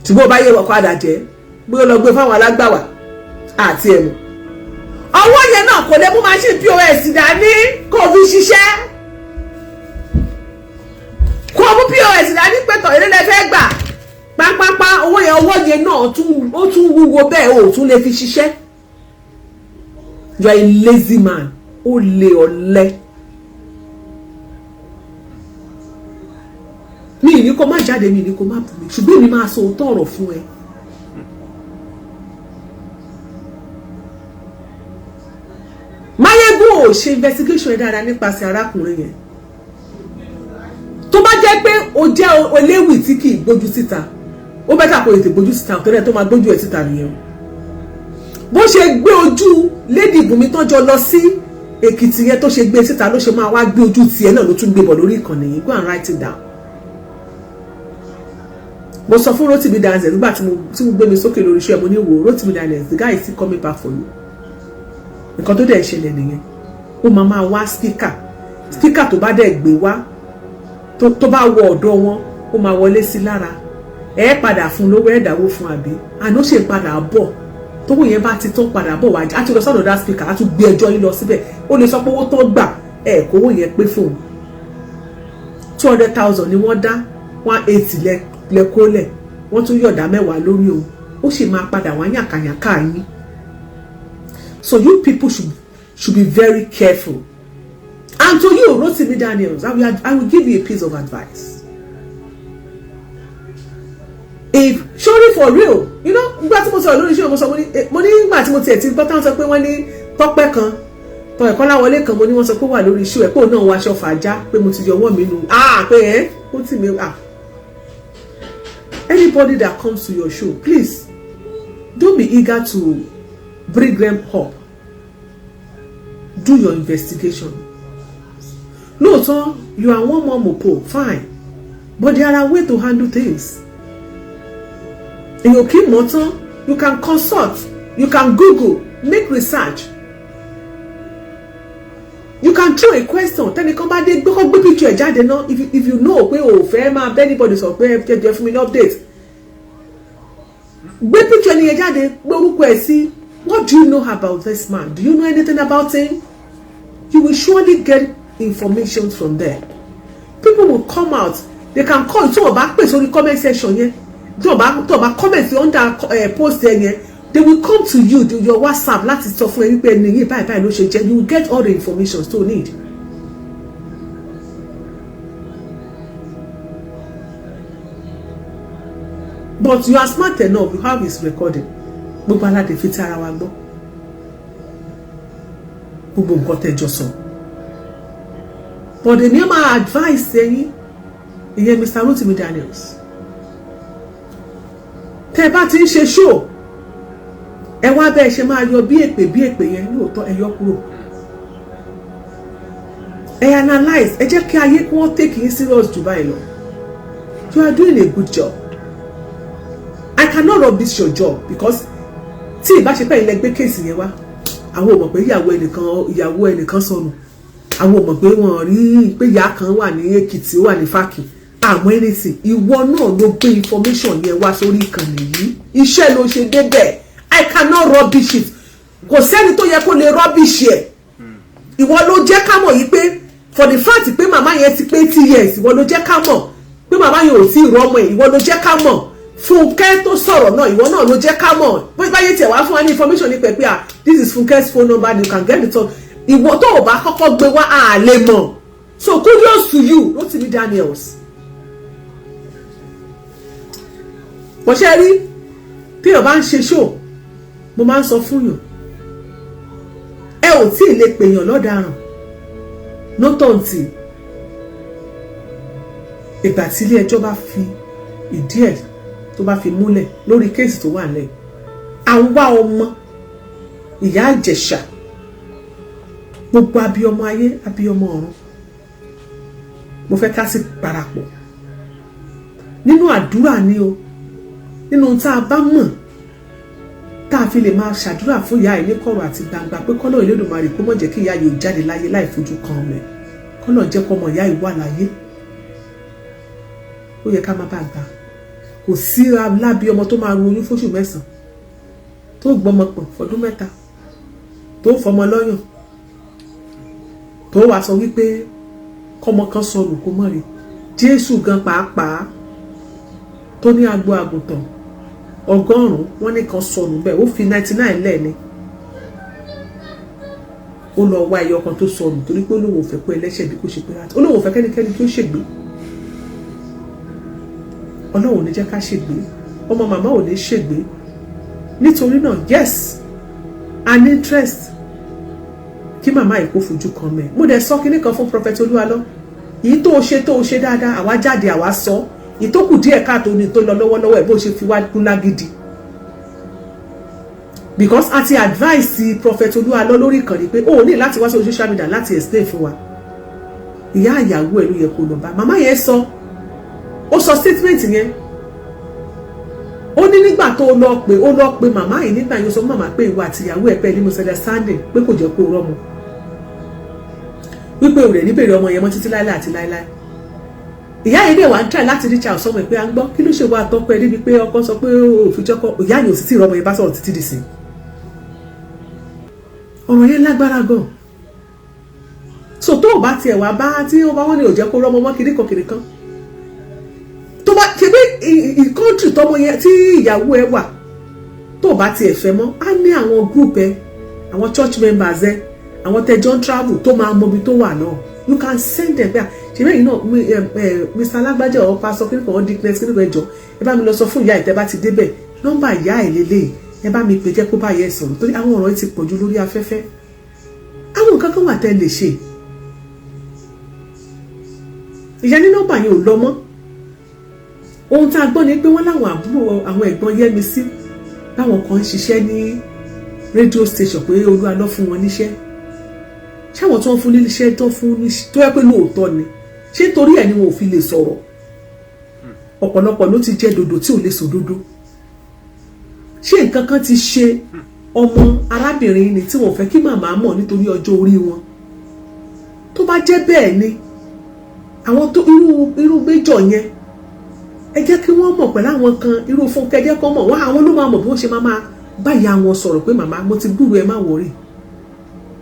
ṣùgbọ́n ó bá yẹ ọ̀kadà jẹ́, bí ó lọ gbé fáwọn alágbàwà àti ẹ̀mú, ọwọ́ yẹn náà kò lè mú machine POS dání kó fi ṣiṣẹ́, kó mú POS dání pẹ̀tọ̀ eré lẹ fẹ́ gbà pápápá. Owó yẹn, ọwọ́ yẹn náà ó tún wúwo bẹ́ẹ̀, ó tún lè fi ṣiṣẹ́. You are a lazy man. Ó lè ọ̀lẹ. Mi ní kó má jáde, mi ní kó má bù mí, ṣùgbọ́n èmi máa sọ òótọ́ ọ̀rọ̀ fún ẹ. Máyégún ò ṣe investigation yẹn dáadáa nípasẹ̀ arákùnrin yẹn. Tó bá jẹ́ pé o jẹ́ oléwì tí kì í gbójú síta, ó better kó tètè gbójú síta, torí ẹ̀ tó máa gbójú ẹ̀ síta nìyẹn o. Bó ṣe gbé ojú Lady Bùnmi tán jọ lọ sí Èkìtì yẹn, tó ṣe gbé síta, ló ṣe máa wá gbé ojú tiẹ̀ náà, ló tún gbé bọ̀ lórí ìkànnì yìí. Go and write it down. Mo sọ fún Rotimi Daniels nígbà tí mo gbé mi sókè lórí iṣẹ́, mo ní, "Wò, Rotimi Daniels, the guy is still coming back for you." Nǹkan tó dẹ̀ ṣẹlẹ̀ nìyẹn. Ó máa máa wá speaker, speaker tó bá dẹ̀ gbé wá, tó bá wọ ọ̀dọ̀ wọn, ó máa wọlé sí lára. Ẹ padà fún lówó, ẹ dáwó fún, àbí àná ṣe padà bọ̀. Tówó yẹn bá ti tán, padà bọ̀ wá, á ti lọ sọ́dọ̀ that speaker, á tún gbé ẹjọ́ yín lọ síbẹ̀. Ó lè sọ pé owó tó gbà ẹ kówó yẹn pé fóun. 200,000 ni wọ́n dá, 180 lẹ́kọ́lẹ̀, wọ́n tún yọ̀dá 10 lórí òun. Ó sì máa padà wá yàkàyàkà yín. So you people should be very careful. And to you, Rotimi Daniels, I will give you a piece of advice. If surely for real, nígbà tí mo sọ̀rọ̀ lórí iṣẹ́, mo sọ, mo ní nígbà tí mo tiẹ̀ ti gbọ́ táwọn sọ pé wọ́n ní Tọ́pẹ́ kan, tọ́ ẹ̀kọ́ láwọlé kan, mo ní wọ́n sọ pé wà lórí iṣu ẹ̀, pé òun náà wọ aṣọ fàájà, pé mo ti yọ ọwọ́ mi nù, ah, pé ẹ́ ó tì mí. Ah, anybody that comes to your show, please don't be eager to bring them up. Do your investigation. Lóòótọ́, you are one more mopo, fine, but there are way to handle things. Èèyàn kì í mọ̀ tán. You can consult, you can google, make research, you can throw a question. Tẹnìkan bá dé, gbọ́kọ́ gbé picture ẹ̀ jáde náà. If you know pé o fẹ́ máa bẹ́ anybody sọ pé ẹ jẹ́ fún mi ní update, gbé picture ẹni yẹn jáde, gbé orúkọ ẹ̀ sí. "What do you know about this man? Do you know anything about him?" You will surely get information from there. People will come out, they can call. Tí wọ́n bá pè sórí comment section yẹn, tí wọ́n bá comment under post ẹ yẹn, they will come to you, to your WhatsApp, láti sọ fún ẹ wípé ẹni yìí, báyìí báyìí ló ṣe jẹ́. You will get all the information you need. But you are smart enough, you have his recording. Gbogbo aládé fi tí ara wa gbọ́ gbogbo nǹkan tẹ́jọ sọ. But èmi máa advice ẹ̀yin ìyẹn, Mr. Rotimi Daniels, tẹ́ ẹ bá ti ń ṣe show, ẹ wá bẹ́ẹ̀ ṣe máa yọ bí èpè, bí èpè yẹn, lóòótọ́ ẹ yọ kúrò. Ẹ analyse, ẹ jẹ́ kí ayé kí wọ́n take yín serious jù báyìí lọ. You are doing a good job. I cannot rubbish your job, because tí ìbáṣepẹ̀ ilẹ̀ gbé case yẹn wá, àwọn ò mọ̀ pé ìyàwó ẹnìkan sọnù. Àwọn ò mọ̀ pé wọ́n rí pé ìyá kan wà ní Èkìtì, ó wà ní Fákì àmọ́ anything. Ìwọ náà ló gbé information yẹn wá sórí ìkànnì yìí. Iṣẹ́ ló ṣe débẹ̀. I cannot rubbish it. Kò sẹ́ni tó yẹ kó lè rubbish ẹ̀. Ìwọ ló jẹ́ ká mọ̀ yìí pé for the fact pé màmá yẹn ti pé 80 years, ìwọ ló jẹ́ ká mọ̀ pé màmá yẹn ò tí ì rọ́mọ ẹ̀. Ìwọ ló jẹ́ ká mọ̀. Fúnkẹ́ tó sọ̀rọ̀ náà, ìwọ náà ló jẹ́ ká mọ̀. Bóyá báyé tiẹ̀ wá fún wa ní information ní pẹ̀pẹ́, ah, this is Fúnkẹ́'s phone number, you can get it on. Ìwọ tó o bá kọ́kọ́ gbé wá, a lè mọ̀. So kudos to you, Rotimi Daniels. Bọ́sẹ̀ rí, téèyàn bá ń ṣe show, mo máa ń sọ fún yàn, ẹ ò tí ì lè pèèyàn lọ́daràn nótọ̀ǹtì ìgbà tí ilé ẹjọ́ bá fi ìdí ẹ̀ tó bá fi múlẹ̀ lórí case tó wà nílẹ̀. À ń wá ọmọ ìyá Ìjẹ̀ṣà. Gbogbo abiyọmọ ayé, abiyọmọ ọ̀run, mo fẹ́ ká sì parapọ̀ nínú àdúrà ni o, nínú tá a bá mọ̀ tá a fi lè máa ṣàdúrà fún ìyá ẹ̀ ní kọ̀rọ̀ àti gbangba, pé kọ́lọ́ Olódùmarè kó má jẹ́ kí ìyá yìí ó jáde láyé láì fojú kan ọmọ ẹ̀, kọ́lọ́ jẹ́ kọ́ ọmọ ìyá yìí wà láyé. Ó yẹ ká má bàa gbà. Kò sí lábí ọmọ tó máa ru oyún fóṣù 9, tó gbọ́mọ pọ̀n fọdún 3, tó fọmọ lọ́yàn, tó wàá sọ wípé kọ́mọ kan sọnù kó mọ̀ rí. Jésù gan pàápàá tó ní agbo àgùntàn 100, wọ́n ní kan sọnù bẹ́ẹ̀, ó fi 99 lẹ̀ ni, ó lọ wá ẹyọ kan tó sọnù, torí pé Olóhùn ò fẹ́ pé ẹlẹ́ṣẹ̀ bí kò ṣe pé láti Olóhùn ò fẹ́ kẹ́nikẹ́ni kí ó ṣègbé. Ọlọ́run ò ní jẹ́ ká ṣègbé, ọmọ màmá ò ní ṣègbé. Nítorí náà, yes, an interest kí Kí màmá yìí kó fojú kan mẹ́. Mo dẹ̀ sọ kinní kan fún Prophet Olúwalọ, èyí tó o ṣe, tó o ṣe dáadáa, àwa jáde, àwa sọ. Èyí tó kù díẹ̀ káàtó ni tó lọ lọ́wọ́lọ́wọ́ ẹ̀, bó ṣe fi wá kú lágídí, because a ti advice Prophet Olúwalọ lórí ìkànnì pé o ò ní láti wá sí social media láti explain fún wa. Ìyá ìyàwó ẹ̀ ló yẹ kó lọ bá. Màmá yẹn sọ, ó sọ statement yẹn, ó ní nígbà tó lọ pé, ó lọ pé màmá yìí nígbà yẹn, ó sọ fún màmá pé ìwọ àti ìyàwó ẹ̀ pẹ́ ní misunderstanding, pé kò jẹ́ kó rọ́mọ, wípé òrẹ̀ níbèrè ọmọ yẹn mọ́ títí láíláí àti láíláí. Ìyá yẹn dẹ̀ wá ń try láti reach out sọmọ ẹ̀ pé à ń gbọ́, kí ló ṣe wá tọ́pẹ́ ẹ níbi pé ọkọ sọ pé òfin jọ́kọ́. Ìyá yẹn ò sì tí ì rọ́mọ yẹn bá sọ̀rọ̀ títí dì sí. Ọ̀rọ̀ yẹn lágbára gan. So tó o bá tiẹ̀ wá bá tí ó bá wọ́n ní ò jẹ́ kó rọ́mọ mọ́ kiri kan kiri kan, tó bá ṣe pé country tọmọ yẹn tí ìyàwó ẹ wà, tó o bá tiẹ̀ fẹ́ mọ́, á ní àwọn group ẹ, àwọn church members ẹ, àwọn tẹjọ ń travel tó máa mọbi tó wà náà. You can send them bẹ́ẹ̀. Ṣe bẹ́ẹ̀ yìí náà, Mr. Alágbájá ọ̀, pastor kíníkan ọ̀, deaconess kíníkan, ẹjọ́ ẹ bá mi lọ sọ fún ìyá ìtẹ́ bá ti débẹ̀, nọ́mbà ìyá ẹ̀ lélẹ́yìí, ẹ bá mi pè, jẹ́ kó bá yẹ sọ̀rọ̀, torí àwọn ọ̀rọ̀ yìí ti pọ̀jù lórí afẹ́fẹ́. Àwọn nǹkan kan wà tẹ́ lè ṣe. Ìyá ní nọ́mbà yẹn ò lọ mọ́. Ohun tá a gbọ́ ni pé wọ́n láwọn àbúrò, àwọn ẹ̀gbọ́n Yẹ́misí láwọn kan ń ṣiṣẹ́ ní radio station, pé Olúwa lọ fún wọn níṣẹ́. Ṣáwọn tó ń fún níṣẹ́, tó fún ní, tó yẹ pé lóòótọ́ ni, ṣé torí ẹ̀ ni wọn ò fi lè sọ̀rọ̀? Ọ̀pọ̀lọpọ̀ ló ti jẹ́ dòdò tí ò lè sòdodo. Ṣé nǹkan kan ti ṣe ọmọ arábìnrin ni tí wọ́n fẹ́ kí màmá mọ̀ nítorí ọjọ́ orí wọn? Tó bá jẹ́ bẹ́ẹ̀ ni, àwọn tó irú méjọ yẹn, ẹ jẹ́ kí wọ́n mọ̀ pẹ̀lú àwọn kan, irú Fúnkẹ́, jẹ́ kó mọ̀ wọ́n. Àwọn ló máa mọ̀ bí wọ́n ṣe máa bá ìyá wọn sọ̀rọ̀ pé, "Màmá, mo ti gbúrò, ẹ má worry,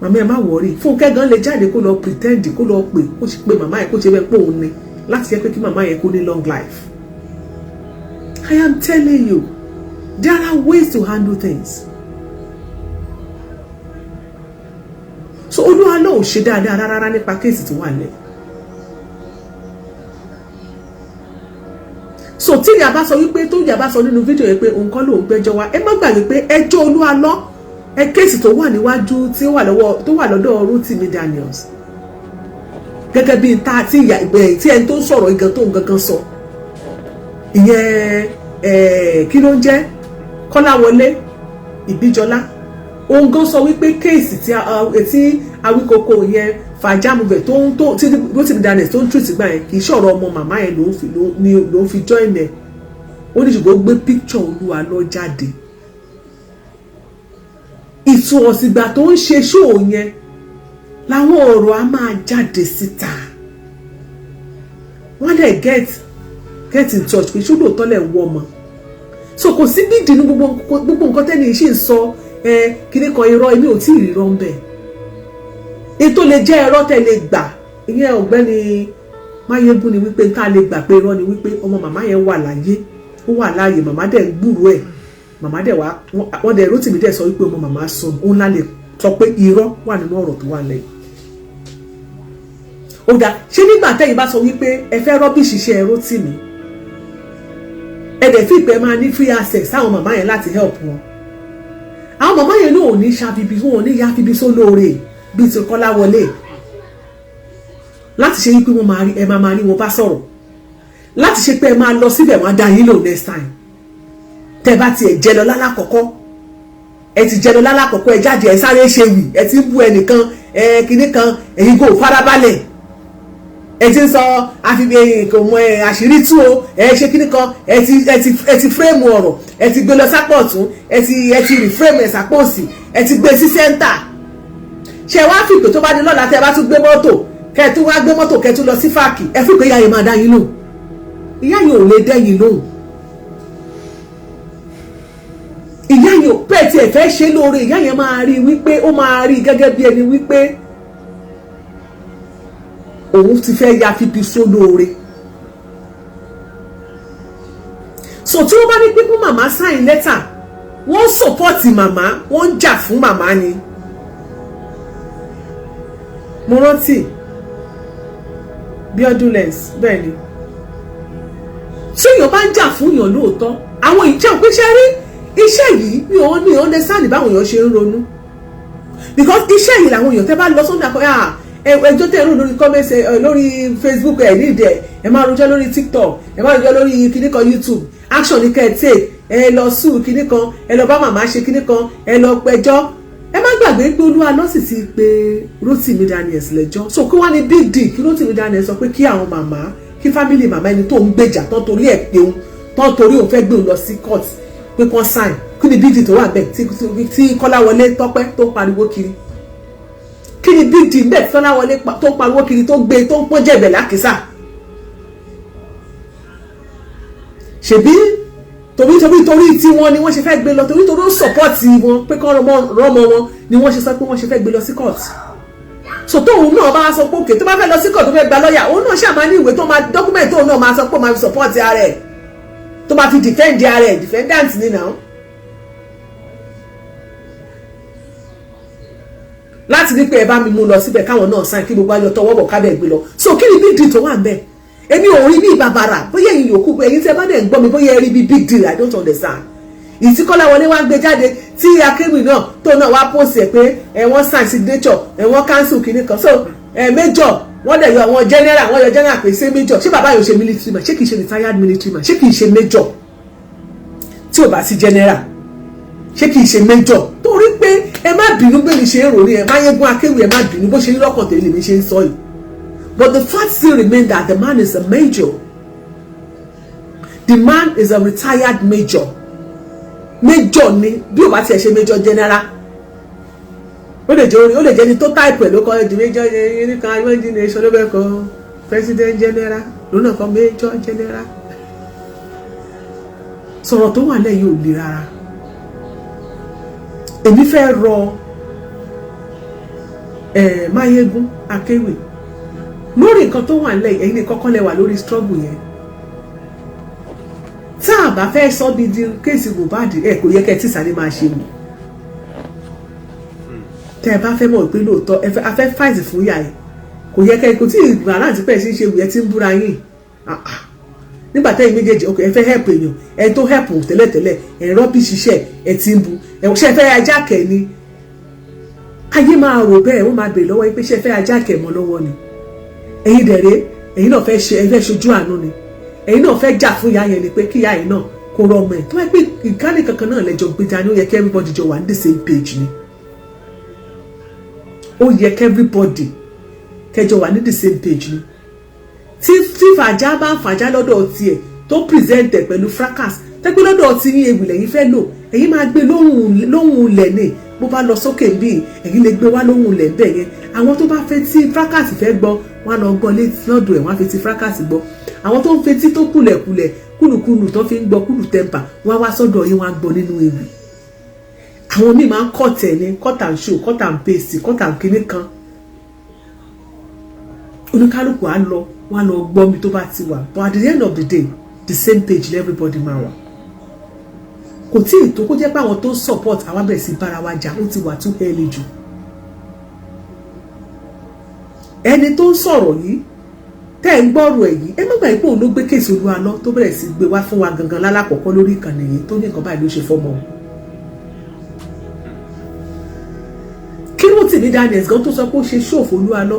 màmá, ẹ má worry." Fúnkẹ́ gan lè jáde kó lọ pretend, kó lọ pè, kó sì pé màmá yẹn, kó ṣe bẹ́ẹ̀ pé òun ni, láti jẹ́ pé kí màmá yẹn kó ní long life. I am telling you, there are ways to handle things. So Olúwa náà ò ṣe dáadáa rárá nípa case tó wà lẹ̀. So tí ìyá bá sọ wípé, tó ìyá bá sọ nínú fídíò yẹn pé òun kọ́ lòun gbẹ́jọ́ wá, ẹ má gbàgbé pé ẹjọ́ Olúwa lọ ẹ, case tó wà níwájú, tí ó wà lọ́wọ́, tó wà lọ́dọ̀ Rotimi Daniels, gẹ́gẹ́ bí ta tí ìyá tí ẹni tó ń sọ̀rọ̀ igan tó ń gangan sọ ìyẹn, kí ló ń jẹ́, Kọ́láwọlé Ìbíjọlá, òun gan sọ wípé case tí Awíkoko yẹn fàjámubẹ̀ tó ń tó tí Rotimi Daniels tó ń treat gbà yẹn, kì í ṣọ̀rọ̀ ọmọ màmá yẹn ló ń fi join ẹ̀. Ó ní ṣùgbọ́n ó gbé picture Olúwa lọ jáde. Ìtúọ̀sìgbà tó ń ṣe ṣóò yẹn làwọn ọ̀rọ̀ á máa jáde síta. Wọ́n dẹ̀ get in touch pé ṣó lóòótọ́ lẹ̀ ń wọ́ ọmọ. So kò sí bídìí ní gbogbo nǹkan tẹ́ni yìí ṣì ń sọ ẹ kíní kan. Irọ́, èmi ò tí ì rí irọ́ ń bẹ̀. Ètò lè jẹ́ irọ́ tẹ́ lè gbà, ìyẹn ọ̀gbẹ́ni Máyégún, ni wípé tá a lè gbà pé irọ́ ni wípé ọmọ màmá yẹn wà láyé, ó wà láàyè, màmá dẹ̀ ń gbúròó ẹ̀, màmá dẹ̀ wá wọ́n dẹ̀ Rótìmí dẹ̀ sọ wípé ọmọ màmá sọ òun lá lè sọ pé irọ́ wà nínú ọ̀rọ̀ tó wà lẹ́yìn. Ó dà, ṣé nígbà tẹ́yìn bá sọ wípé ẹ fẹ́ rubbish iṣẹ́ Rótìmí, ẹ dẹ̀ fi ìpẹ́ máa ní free access sáwọn màmá yẹn láti help wọn, àwọn màmá yẹn náà ò ní ṣàfibí, wọn ò ní yá fíbi sólóore bíi ti Kọ́láwọlé láti ṣe wípé wọ́n máa rí, ẹ máa rí wọn bá sọ̀rọ̀, láti ṣe pé ẹ máa lọ síbẹ̀, wọ́n á dá yín lò next time. Tẹ́ bá tiẹ̀ jẹ lọ lálákọ̀ọ́kọ́, ẹ ti jẹ lọ lálákọ̀ọ́kọ́, ẹ jáde, ẹ sáré ṣe wì, ẹ ti ń bú ẹnìkan, ẹ kinní kan, ẹ̀yin kò farabalẹ̀, ẹ ti ń sọ àfihàn kò mọ ẹ àṣírí tú o, ẹ ṣe kinní kan, ẹ ti frame ọ̀rọ̀, ẹ ti gbé lọ sápọ̀ ọ̀tún, ẹ ti reframe ẹ sápọ̀ òsì, ẹ ti gbé sí center. Ṣe wá fìpè tó bá di lọ́la, tẹ́ ẹ bá tún gbé mọ́tò, kẹ́ ẹ tún wá gbé mọ́tò, kẹ́ ẹ tún lọ sí fàákì, ẹ fìpè ìyá yẹn máa dá yín lóhùn? Ìyá yẹn ò lè dẹ́yìn lóhùn. Ìyá yẹn ò pẹ́ tí ẹ fẹ́ ṣe lóore, ìyá yẹn máa rí wípé, ó máa rí gẹ́gẹ́ bí ẹni wípé òun ti fẹ́ ya fífi sólóore. So tí wọ́n bá ní pípín màmá sign letter, wọ́n support màmá, wọ́n ń jà fún màmá ni. Mo rántí Bíọ́dún Lens. Bẹ́ẹ̀ ni, tí èèyàn bá ń jà fún èèyàn lóòótọ́, àwọn ìjà òpin ṣe rí iṣẹ́ yìí, mi ò ní understand báwọn èèyàn ṣe ń ronú. Because iṣẹ́ yìí làwọn èèyàn tẹ́ bá lọ sọ́nà àkọ́ ẹjọ́ tẹ̀ ń rò lórí comment lórí Facebook, ẹ̀ ní ìdẹ̀, ẹ máa rojọ́ lórí TikTok, ẹ máa rojọ́ lórí kíní kan YouTube. Action ní kẹ́ ẹ take, ẹ lọ sue kíní kan, ẹ lọ bá màmá ṣe kíní kan, ẹ lọ pẹjọ́. Ẹ má gbàgbé pé Olúwa sì ti pé Rotimi Daniels lẹ́jọ́. So kí wọ́n ní big deal kí Rotimi Daniels sọ pé kí àwọn màmá, kí family màmá ẹni tó ń gbèjà tán, torí ẹ̀ pé òun tán, torí òun fẹ́ gbé òun lọ sí court, pé kán sign? Kí ni big deal tó wà bẹ́ẹ̀ tí Kọ́láwọlé Tọ́pẹ́ tó ń pariwo kiri? Kí ni big deal bẹ́ẹ̀ tí Kọ́láwọlé tó ń pariwo kiri, tó gbé, tó ń pọ́n jẹ̀bẹ̀ lákìsà? Ṣèbí torí tí wọ́n ni wọ́n ṣe fẹ́ gbé lọ, torí ó support wọn pé kán rọ́mọ wọn ni wọ́n ṣe sọ pé wọ́n ṣe fẹ́ gbé lọ sí court. So tóun náà bá sọ pé òkè, tó bá fẹ́ lọ sí court, tó fẹ́ gba lọ́ọ̀yà, òun náà ṣáà máa ní ìwé tó máa document, tóun náà máa sọ pé ó máa fi support ara ẹ̀, tó máa fi defend ara ẹ̀. Defendant ni now. Láti ní pé ẹ bá mi mú lọ síbẹ̀, káwọn náà sign, kí gbogbo ayọ̀ tọwọ́ bọ̀, kábẹ̀ gbé lọ. So kí ni big deal tó wà ń bẹ̀? Èmi ò rí bí ìbàbàrà. Bóyá ẹ̀yin yòókù, ẹ̀yin tí ẹ bá dẹ̀ ń gbọ́ mi, bóyá ẹ rí bí big deal, I don't understand. Ìtí Kọ́láwọlé wá ń gbé jáde, tí akéwì náà tó náà wá post ẹ̀ pé ẹ wọ́n sign signature, ẹ wọ́n cancel kìíní kan. So ẹ major, wọ́n dẹ̀ yọ àwọn general, wọ́n yọ general pé ṣé major, ṣé bàbá yóò ṣe military man? Ṣé kìí ṣe retired military man? Ṣé kìí ṣe major? Tí ò bá sí general, ṣé kìí ṣe major? Torí pé ẹ má bínú bẹ́ẹ̀ ni ṣe ń rò ní ẹ Máyégún akéwì, ẹ má bínú, bó ṣe rí lọ́kàn tèmi lèmi ṣe ń sọ yìí. But the fact still remains that the man is a major. The man is a retired major. Major ni, bí o bá tiẹ̀ ṣe major general, ó lè jẹ́ orin, ó lè jẹ́ ni tó type ẹ̀ ló kọ́ di major nìkan. Imagination ló bẹ́ẹ̀ kọ́ president general lónà kan, major general. Sọ̀rọ̀ tó wà lẹ́yìn ò le rárá. Èmi fẹ́ rọ Máyégún akéwì lórí nǹkan tó wà lẹ́yìn. Ẹ̀yin ní kọ́kọ́ lẹ wà lórí struggle yẹn. Tá a bá fẹ́ sọ bí di case Mohbad, ẹ kò yẹ kẹ́ tí sáré máa ṣe wò. Tẹ́ ẹ bá fẹ́ mọ̀ pé lóòótọ́ ẹ fẹ́ fight fún ìyá ẹ, kò yẹ kẹ́ kò tí ì gbà láti pẹ́ sí ṣe wù ẹ tí ń búra yín nígbà tẹ́yìn méjèèjì. Ok, ẹ fẹ́ help èèyàn, ẹ tó help tẹ́lẹ̀tẹ́lẹ̀, ẹ rọ́bì ṣiṣẹ́ ẹ ti ń bu ẹ. Ṣe fẹ́ ajá kẹ̀ ni? Ayé máa rò bẹ́ẹ̀, wọ́n máa bèèrè lọ́wọ́ yín pé ṣe fẹ́ ajá kẹ̀ mọ́ lọ́wọ́ ni? Ẹ̀yin dẹ̀rẹ́, ẹ̀yin náà fẹ́ ṣe, ẹ fẹ́ ṣojú àánú ni, ẹ̀yin náà fẹ́ jà fún ìyá yẹn ni pé kí ìyá yẹn náà kó rọmọ ẹ̀. Tó wáyé pé ìkànnì kankan náà lẹ́jọ́ gbé dání, ó yẹ kí everybody jọ wà ní the same page ni. Ó yẹ kí everybody kẹjọ wà ní the same page ni. Tí fàájà bá ń fàájà lọ́dọ̀ tiẹ̀, tó present ẹ̀ pẹ̀lú fracas, tẹ́gbẹ́ lọ́dọ̀ tí yín, ewì lẹ́yìn fẹ́ lò, ẹ̀yin máa gbé lóhùn lẹ̀ ní. Bó bá lọ sókè bí, ẹ̀yin lè gbé wá lóhùn lẹ̀ bẹ́ẹ̀ yẹn. Àwọn tó bá fẹ́ tí fracas fẹ́ gbọ́, wọ́n á lọ gbọ́ létí lọ́dọ̀ ẹ̀, wọ́n á fi ti fracas gbọ́. Àwọn tó ń fetí tó kùlẹ̀kùlẹ̀ kúlùkùlù tó fi ń gbọ́ kúlù temper, wọ́n á wá sọ́dọ̀ yín, wọ́n á gbọ́ nínú ewì. Àwọn míì máa ń cut ẹ̀ ní cut and show, cut and paste, cut and kinní kan. Oníkálukú á lọ, wọ́n á lọ gbọ́ mi tó bá ti wà. But at the end of the day, the same page everybody máa wà. Kò tí ì tó kó jẹ́ pé àwọn tó ń support àwa bẹ̀rẹ̀ sí bára wa jà. Ó ti wà too early jù. Ẹni tó ń sọ̀rọ̀ yìí, tẹ́ ẹ̀ ń gbọ́rọ̀ ẹ̀ yìí, ẹ má gbàgbé pé òun ló gbé case Olúwa lọ, tó bẹ̀rẹ̀ sí gbé wá fún wa gangan lálákọ̀ọ́kọ́ lórí ìkànnì yìí, tó ní nǹkan báyìí ló ṣe fọ́mọ. Kí ló tì ní Daniels gan tó sọ pé ó ṣe ṣòfò Olúwa lọ,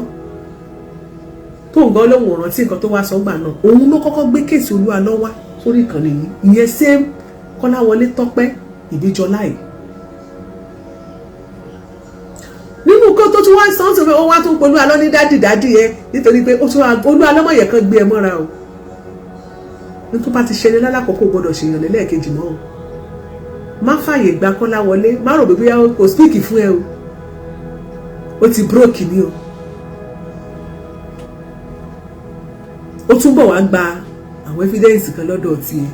tó ń gan lóhùn ọ̀ràn tí nǹkan tó wá sọ gbà náà, òun ló kọ́kọ́ gbé case Olúwa lọ wá sórí ìkànnì yìí, ìyẹn same Kọ́láwọlé Tọ́pẹ́ Ìbíjọlá yìí. Nínú kó tó tún wá sọ pé ó wá tún polú alọ́ ní daddy daddy yẹn, nítorí pé ó tún wá olú alọ́mọ̀yẹ̀ kan gbé ẹ mọ́ra o. Ní tó bá ti ṣẹlẹ̀ lálákòókò, gbọ́dọ̀ ṣèyàn lẹ́lẹ́ẹ̀kejì mọ́ o. Má fààyè gba Kọ́láwọlé. Má rò bí bóyá kò speak fún ẹ o, ó ti broke ni o. Ó túnbọ̀ wá gba àwọn evidence kan lọ́dọ̀ tiẹ̀.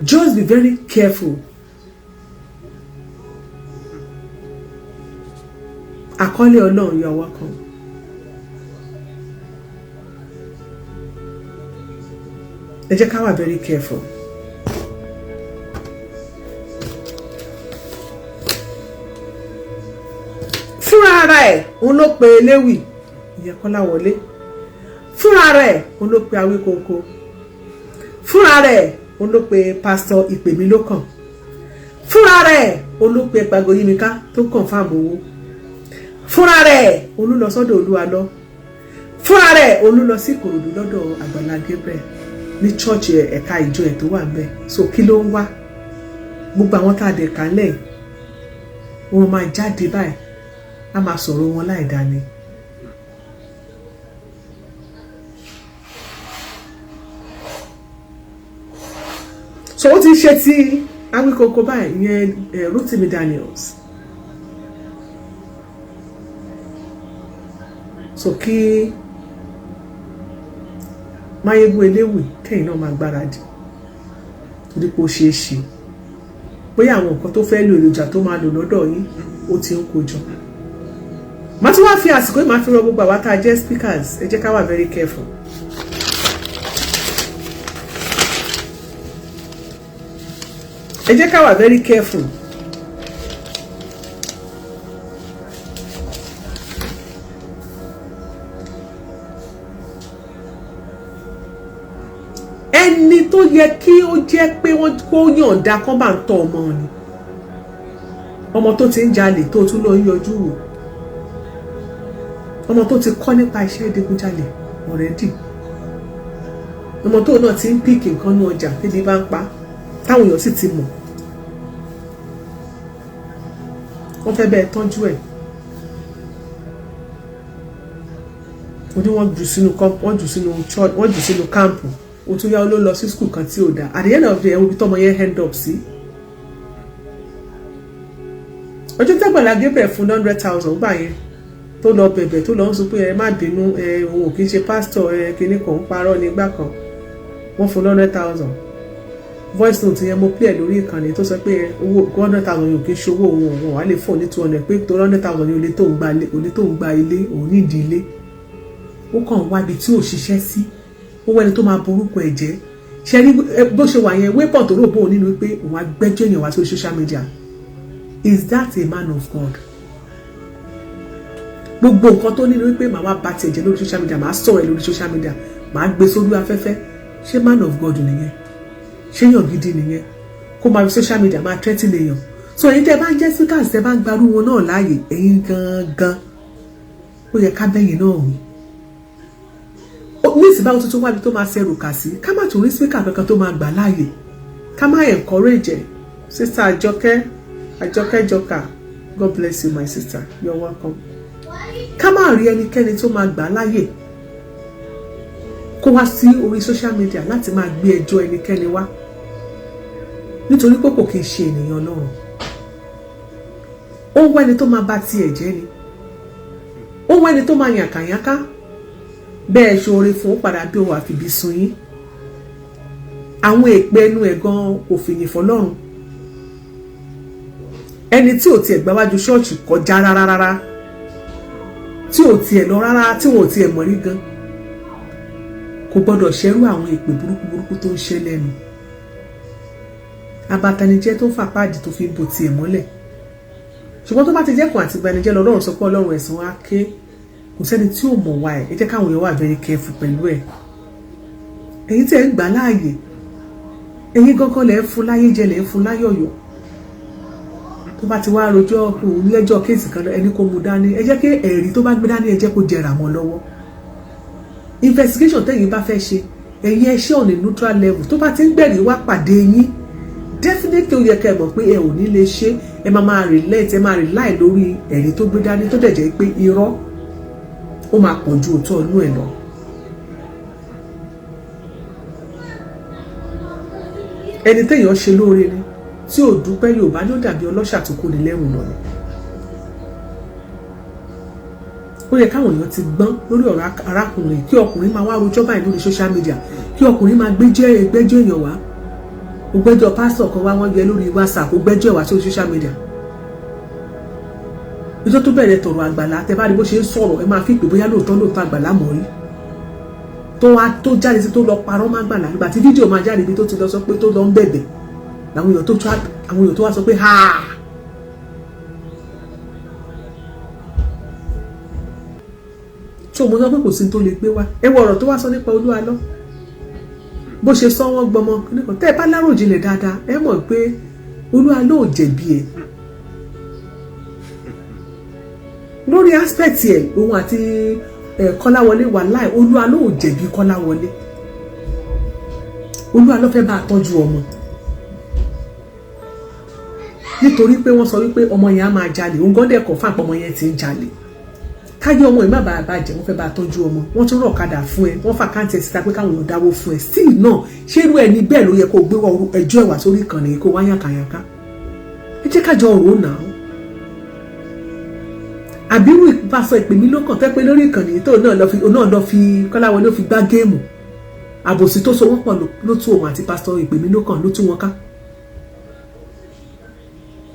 Just be very careful. Àkọlé Ọlọ́run, you are welcome. Ẹ jẹ́ ká wà very careful. Fúnra ara ẹ̀ òun ló pe eléwì, ìyẹn Kọ́láwọlé. Fúnra ara ẹ̀ òun ló pe Awíkóńkó. Fúnra ara ẹ̀ òun ló pe pásítọ̀ Ìpèmílókàn. Fúnra ara ẹ̀ Olópe Ẹ̀pàgọ́ Yímíká tó confirm owó fúnra rẹ̀. Olú lọ sọ́dọ̀ Olúwa lọ fúnra rẹ̀. Olú lọ sí Ìkòròdú lọ́dọ̀ Àgbàlá Gabriel ní church, ẹ̀ka ìjọ ẹ̀ tó wà ń bẹ̀. So kí ló ń wá? Gbogbo àwọn tá a dẹ̀ kálẹ̀, wọn máa jáde báyìí, á máa sọ̀rọ̀ wọn láì dání. So ó ti ṣe ti Awíkoko báyìí, ìyẹn Rotimi Daniels. So kí Máyégún Eléwì kẹ́yìn náà máa gbáradì, torí pé ó ṣeé ṣe bóyá àwọn nǹkan tó fẹ́ lò, èròjà tó máa lò lọ́dọ̀ yín, ó ti ń kó jọ. Màá tún wá fi àsìkò yìí, máa fi rọ gbogbo àwa tá a jẹ́ speakers, ẹ jẹ́ ká wà very careful. Ẹ jẹ́ ká wà very careful. Ẹni tó yẹ kí ó jẹ́ pé wọ́n kó yọ̀ǹda kán bá ń tọ́ ọmọ ni, ọmọ tó ti ń jalè tó tún lọ ń yọjú wò, ọmọ tó ti kọ́ nípa iṣẹ́ ìdigunjalè already, ọmọ tó náà ti ń pick nǹkan ní ọjà tébi bá ń pa, táwọn èèyàn sì ti mọ̀, wọ́n fẹ́ bẹ́ẹ̀ tọ́jú ẹ̀. Ó ní wọ́n jù sínú church, wọ́n jù sínú camp. Ó tún yá, ó ló lọ sí school kan tí ò dáa. At the end of the day, ẹ̀ wo ibi tọ́mọ yẹn end up sí. Ọjọ́ tẹ́gbàlá Gabriel fún 100,000 gbà yẹn, tó lọ bẹ̀bẹ̀, tó lọ ń sọ pé ẹ má bínú, ẹ òun ò kí ń ṣe pásítọ̀, ẹ kíní kan, ń parọ́ nígbà kan, wọ́n fún 100,000. Voice note yẹn mo play lórí ìkànnì, tó sọ pé owó 100,000 yóò kí ń ṣòwò òun, òun wà lè fún ní 200, pé tó 100,000 yóò lè tó ń gba ilé, òun tó ń gba ilé, òun nídìí ilé. Ó kàn wá ibi tí ò ṣiṣẹ́ sí, ó wẹ́ni tó máa borúkọ ẹ̀ jẹ́. Ṣe rí bó ṣe wà yẹn, weapon tó rò bóun nínú pé òun á gbẹ́jọ́ èèyàn wá sórí social media. Is that a man of God? Gbogbo nǹkan tó nínú wípé màá wá bá tiẹ̀ jẹ́ lórí social media, màá sọ̀rọ̀ ẹ̀ lórí social media, màá gbé sórí afẹ́fẹ́, ṣé man of God nìyẹn? Ṣé yàn gidi nìyẹn, kó máa fi social media máa threaten èèyàn? So ẹ̀yin tẹ́ bá ń jẹ́ speakers, tẹ́ bá ń gbarú wọn náà láàyè, ẹ̀yin gangan ó yẹ ká bẹ́yìn náà wí ní ìsìnbáwò tuntun wábi tó máa ṣẹrù kà sí, ká má tún rí speaker kankan tó máa gbà láàyè, ká má encourage ẹ̀. Sister Àjọkẹ́, Àjọkẹ́ Jọkà, God bless you, my sister, you're welcome. Ká má rí ẹnikẹ́ni tó máa gbà láàyè kó wá sí orí social media láti máa gbé ẹjọ́ ẹnikẹ́ni wá, nítorí pé kò kí ń ṣe ènìyàn Ọlọ́run. Ó ń wá ẹni tó máa bá tiẹ̀ jẹ́ ni, ó ń wá ẹni tó máa yànkàyànká bẹ́ẹ̀ ṣoore fún ó padà bí òun àfìbí sun yín. Àwọn èpè ẹnu ẹ̀ gan kò fìyìn fọlọ́run. Ẹni tí ò tiẹ̀ gbáwájú ṣọ́ọ̀ṣì kọjá rárá rárá, tí ò tiẹ̀ lọ rárá, tí wọn ò tiẹ̀ mọ̀ rí gan, kò gbọ́dọ̀ ṣẹ́rú àwọn èpè burúkú burúkú tó ń ṣẹ́ lẹ́nu. Abatanijẹ́ tó ń fàpáàdì tó fi ń bo tiẹ̀ mọ́lẹ̀. Ṣùgbọ́n tó bá ti jẹ́kùn àti gbanijẹ́ lọ, Ọlọ́run sọ pé Ọlọ́run ẹ̀san á ké. Kò sẹ́ni tí ò mọ̀ wá ẹ̀. Ẹ jẹ́ káwọn èèyàn wà very careful pẹ̀lú ẹ̀. Ẹ̀yin tí ẹ̀ ń gbà láàyè, ẹ̀yin gangan lẹ̀ ń fún láyé jẹ, lẹ̀ ń fún láyọ̀yọ̀. Tó bá ti wá rojọ́ òun lẹ́jọ́ case kan, ẹni kó mu dání, ẹ jẹ́ kí ẹ̀rí tó bá gbé dání, ẹ jẹ́ kó jẹrà mọ́ lọ́wọ́. Investigation tẹ́yin bá fẹ́ ṣe, ẹ̀yin ẹ ṣe on a neutral level. Tó bá ti ń gbẹ̀rí wá pàdé yín, definitely ó yẹ kẹ́ ẹ mọ̀ pé ẹ ò ní lè ṣe, ẹ máa máa relate, ẹ máa rely lórí ẹ̀rí tó gbé dání, tó dẹ̀ jẹ́ pé irọ́ ó máa pọ̀ ju òótọ́ inú ẹ̀ lọ. Ẹni téèyàn ṣe lóore ni tí ò dúpẹ́, Yorùbá ní ó dàbí ọlọ́ṣà tó kó ni lẹ́rù lọ ni. Ó yẹ káwọn èèyàn ti gbọ́n lórí ọ̀rọ̀ arákùnrin. Kí ọkùnrin máa wá rojọ́ báyìí lórí social media, kí ọkùnrin máa gbẹ́jọ́ ẹgbẹ́jọ́ èèyàn wá, ó gbẹ́jọ́ pásítọ̀ kan wá, wọ́n yẹ lórí WhatsApp, ó gbẹ́jọ́ ẹ̀ wá sórí social media. Ìjọ tó bẹ̀rẹ̀ tọ̀rọ̀ Àgbàlá, tẹ bá rí bó ṣe ń sọ̀rọ̀, ẹ máa fi pè bóyá lóòótọ́ lóòótọ́ Àgbàlá mọ̀ rí. Tó wá tó jáde sí, tó lọ parọ́ má gbàlá. Ìgbà tí fídíò máa jáde, ibi tó ti lọ sọ pé tó lọ ń bẹ̀bẹ̀, làwọn èèyàn tó wá sọ pé ha. Tó mo sọ pé kò sí tó lè gbé wá. Ẹ wọ ọ̀rọ̀ tó wá sọ nípa Olúwa lọ, bó ṣe sọ, wọ́n gbọmọ nìkan. Tẹ́ ẹ bá láròjinlẹ̀ dáadáa, ẹ mọ̀ pé Olúwa ló jẹ̀bi ẹ̀. Lórí aspect ẹ̀, òun àti Kọ́láwọlé wà láì. Olúwa ló ò jẹ̀bi Kọ́láwọlé. Olúwa ló fẹ́ bá a tọ́jú ọmọ, nítorí pé wọ́n sọ wípé ọmọ yẹn á máa jalè. Òun gan dẹ̀ confirm pé ọmọ yẹn ti ń jalè. Káyé ọmọ yìí má bàa bàjẹ́, wọ́n fẹ́ bá a tọ́jú ọmọ. Wọ́n tún rọ̀ ọ̀kadà fún ẹ, wọ́n fà káǹtì ẹ̀ síta pé káwọn èèyàn dáwó fún ẹ. Still náà, ṣé irú ẹni bẹ́ẹ̀ ló yẹ kó gbé ẹjọ́ ẹ̀wà sórí ìkànnì kó wá yànkàyànká? Ẹ jẹ́ kájọ rò ó náà. Àbírú ìpàṣọ ìpè mí lókàn tẹ́ pé lórí ìkànnì tó náà lọ fi, náà lọ fi Kọ́láwọlé fi gbá game. Àbòsí tó so wọ́n pọ̀ ló tú òun àti pásítọ̀ ìpè mí lókàn, ló tú wọn ká,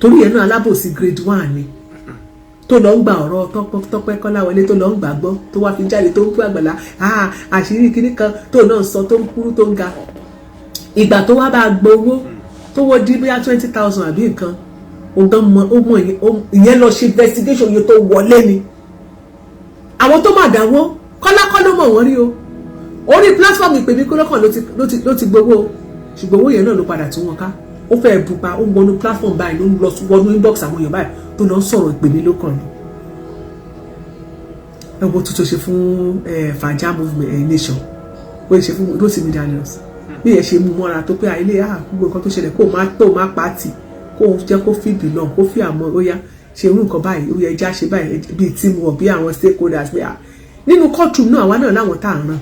torí ẹ̀ náà alábòsí grade one ni, tó lọ ń gba ọ̀rọ̀ Tọ́pẹ́ Kọ́láwọlé, tó lọ ń gbàgbọ́, tó wá fi jáde, tó ń kú àgbàlá àṣírí kinní kan tó náà sọ, tó ń kúrú, tó ń ga. Ìgbà tó wá bá gbowó tó wọ́ di bóyá 20,000 àbí nǹkan, ògán mọ ó mọ ìyẹn lọ ṣe investigation iye tó wọlé ni. Àwọn tó mà dáwọ́, kọ́lákọ́ ló mọ̀ wọ́n rí o. Orí platform ìpè mí kólọ́kàn ló ti gbowó, ṣùgbọ́n owó yẹn náà ló padà tú wọn ká. Ó fẹ́ bupa, ó ń wọnú platform báyìí, ló ń lọ wọnú inbox àwọn èèyàn báyìí, tó lọ ń sọ̀rọ̀ ìpè mí lókàn ni. Ẹ wo tuntun ṣe fún Fàájà Movement Nation, ó ṣe fún Rotimi Daniels, bí yẹn ṣe mú mọ́ra tó pé àìlè gbogbo nǹkan tó ṣẹlẹ̀, kó má tó má pa tì, kó jẹ́ kó fi belong, kó fi àmọ́ ó yá ṣe irú nǹkan báyìí, ó yẹ ẹja ṣe báyìí, bíi teamwork, bí àwọn stakeholders pé nínú courtroom náà, àwa náà láwọn tá à ń ràn.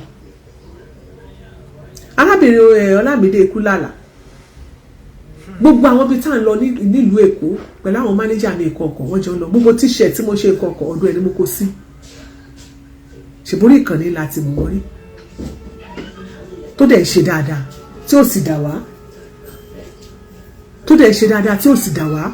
Arábìnrin Ọlámídé Ikúlàlà, gbogbo àwọn ibi tá à ń lọ nílùú Èkó pẹ̀lú àwọn mánéjà mi ìkọ̀ọ̀kan, wọ́n jọ ń lọ. Gbogbo T-shirt tí mo ṣe ìkọ̀ọ̀kan, ọdún ẹni mo kó sí ṣèbórí ìkànnì láti mọ̀ wọ́n rí, tó dẹ̀ ń ṣe dáadáa tí ó sì dà wá, tó dẹ̀ ń ṣe dáadáa tí ó sì dà wá.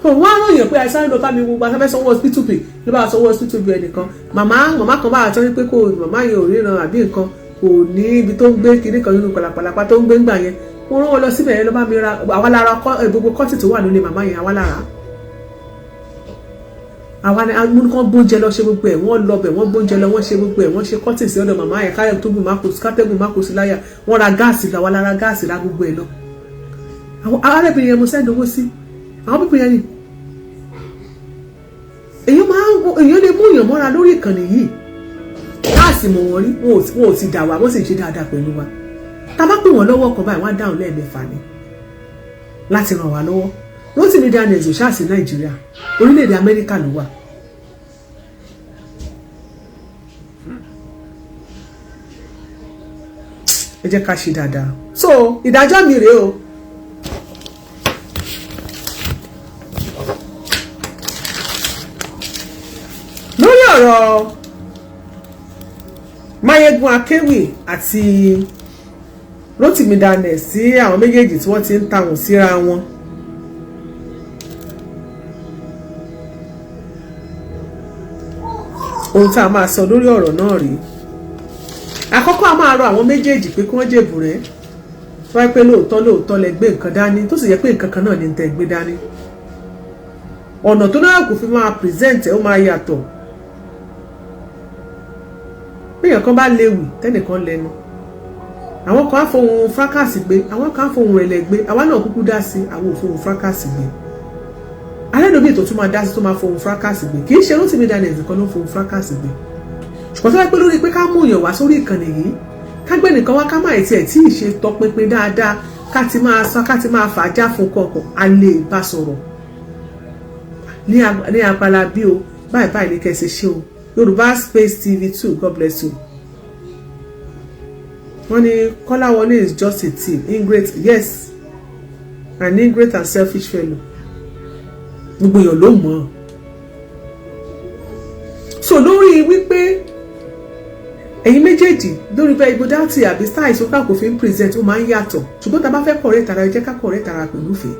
Wọ́n á ròyìn pé àìsàn ló bá mi, gbogbo afẹ́fẹ́ sanwó hospital bill, ló bá sanwó hospital bill ẹnìkan. Màmá kan bá àtọ́ wípé kò màmá yẹn ò ríran àbí nǹkan, kò ní ibi tó ń gbé kinní kan nínú pàlàpàlàpà tó ń gbé ńgbà yẹn. Mo rán wọn lọ síbẹ̀ yẹn, ló bá mi ra àwa lára gbogbo kọ́tì tó wà nílé màmá yẹn. Àwa lára àwa ni amúnikán gbóúnjẹ lọ, ṣe gbogbo ẹ̀. Wọ́n lọ bẹ̀, wọ́n gbóúnjẹ lọ, wọ́n ṣe gbogbo ẹ̀, wọ́n ṣe kọ́tì sí ọ̀dọ̀ màmá yẹn, káyọ̀ tó gùn má kó, kátẹ́gùn má kó sí láyà. Wọ́n ra gáàsì lọ, àwa lára gáàsì, ra gbogbo ẹ̀ lọ. Àwọn arábìnrin yẹn, mo send owó sí àwọn pípín yẹn ni. Èyàn máa ń, èyàn lè mú èèyàn mọ́ra lórí ìkànnì yìí káàsì mọ̀ wọ́n rí. Wọn ò sì dà wá, wọ́n sì ń ṣe dáadáa pẹ̀lú wa. Tá a bá pè wọ́n lọ́wọ́ kan báyìí, wọ́n á dáhùn lẹ́ẹ̀mẹ́fà ni láti ràn wá lọ́wọ́. Rotimi Daniels ò ṣáà sí Nàìjíríà, orílẹ̀-èdè Amẹ́ríkà ló wà. Ẹ jẹ́ ká ṣe dáadáa. So ìdájọ́ mi rèé o. Lórí ọ̀rọ̀ Máyégún Akéwì àti Rotimi Daniels, sí àwọn méjèèjì tí wọ́n ti ń tàwọn síra wọn, ohun tá a máa sọ lórí ọ̀rọ̀ náà rèé. Àkọ́kọ́, a máa rọ àwọn méjèèjì pé kí wọ́n jèbù rẹ̀. Wáyé pé lóòótọ́ lóòótọ́ lẹ gbé nǹkan dání, tó sì yẹ pé nǹkan kan náà ní tẹ́ gbé dání, ọ̀nà tó náà kò fi máa present ẹ̀, ó máa yàtọ̀. Béèyàn kan bá léwu, tẹ́nìkan lẹ́nu, àwọn kan á fohùn fracas gbé, àwọn kan á fohùn rẹ̀lẹ̀ gbé. Àwa náà kúkú dá sí, àwọn ò fohùn fracas gbé. Alẹ́dọ̀bí tó tún máa dá sí, tó máa fohùn fracas gbé. Kì í ṣe Rotimi Daniels nìkan ló ń fohùn fracas gbé, ṣùgbọ́n tó bá pẹ́ lórí pé ká mú èèyàn wá sórí ìkànnì yìí, ká gbé nìkan wá, ká má tiẹ̀ tí ì ṣe tọpinpin dáadáa, ká ti máa sọ, ká ti máa fà á já fún kọ̀ọ̀kan, a lè bá sọ̀rọ̀ ní abala bí o. Báyìí báyìí ní kẹsì ṣe o. Yorùbá Space TV 2, God bless you. Wọ́n ní Kọ́láwọlé is just a thief, ingrate, yes, an ingrate and selfish fellow. Gbogbo èèyàn ló mọ̀ ọ́. So lórí wípé ẹ̀yin méjèèjì, lórí bẹ́ẹ̀ ibo dátì àbí style sọ́kà kò fi ń present, ó máa ń yàtọ̀. Ṣùgbọ́n tá a bá fẹ́ correct ara, ẹ jẹ́ ká correct ara pẹ̀lú ìfẹ́.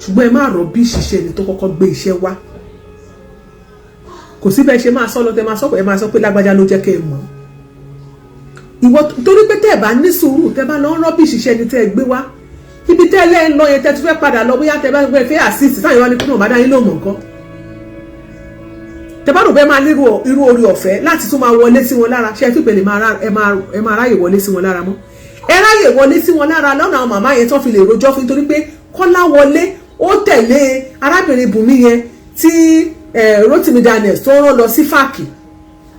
Ṣùgbọ́n ẹ má rọ bí ṣiṣẹ́ ẹni tó kọ́kọ́ gbé iṣẹ́ wá. Kò sí bẹ́ẹ̀ ṣe máa sọ lọ, tẹ máa sọ pé, ẹ máa sọ pé lágbájá ló jẹ́ kẹ́ ẹ mọ̀ ìwọ, torí pé tẹ́ ẹ bá ní sùúrù, tẹ́ bá lọ ń rọ́bì ṣiṣẹ́ ẹni tẹ́ ẹ gbé wá, ibi tẹ́ ẹ lẹ́ ń lọ yẹn, tẹ́ tún fẹ́ padà lọ, bóyá tẹ́ bá fẹ́ assist táyọ̀ wá ní kúrò, má dá yín lóhùn nǹkan. Tẹ́ bá rò bẹ́ẹ̀ máa lérò irú orí ọ̀fẹ́ láti tún máa wọlé sí wọn lára, ṣé ẹ fi pèlè ẹ máa ráyè wọlé sí wọn lára mọ́? Ẹ ráyè wọlé sí wọn lára lọ́nà àwọn màmá yẹn tó fi lè rojọ́ fún, nítorí pé Kọ́lá wọlé, Ó tẹ̀lé arábìnrin Bùnmi yẹn tí Rotimi Daniels tó rán lọ sí fàkì,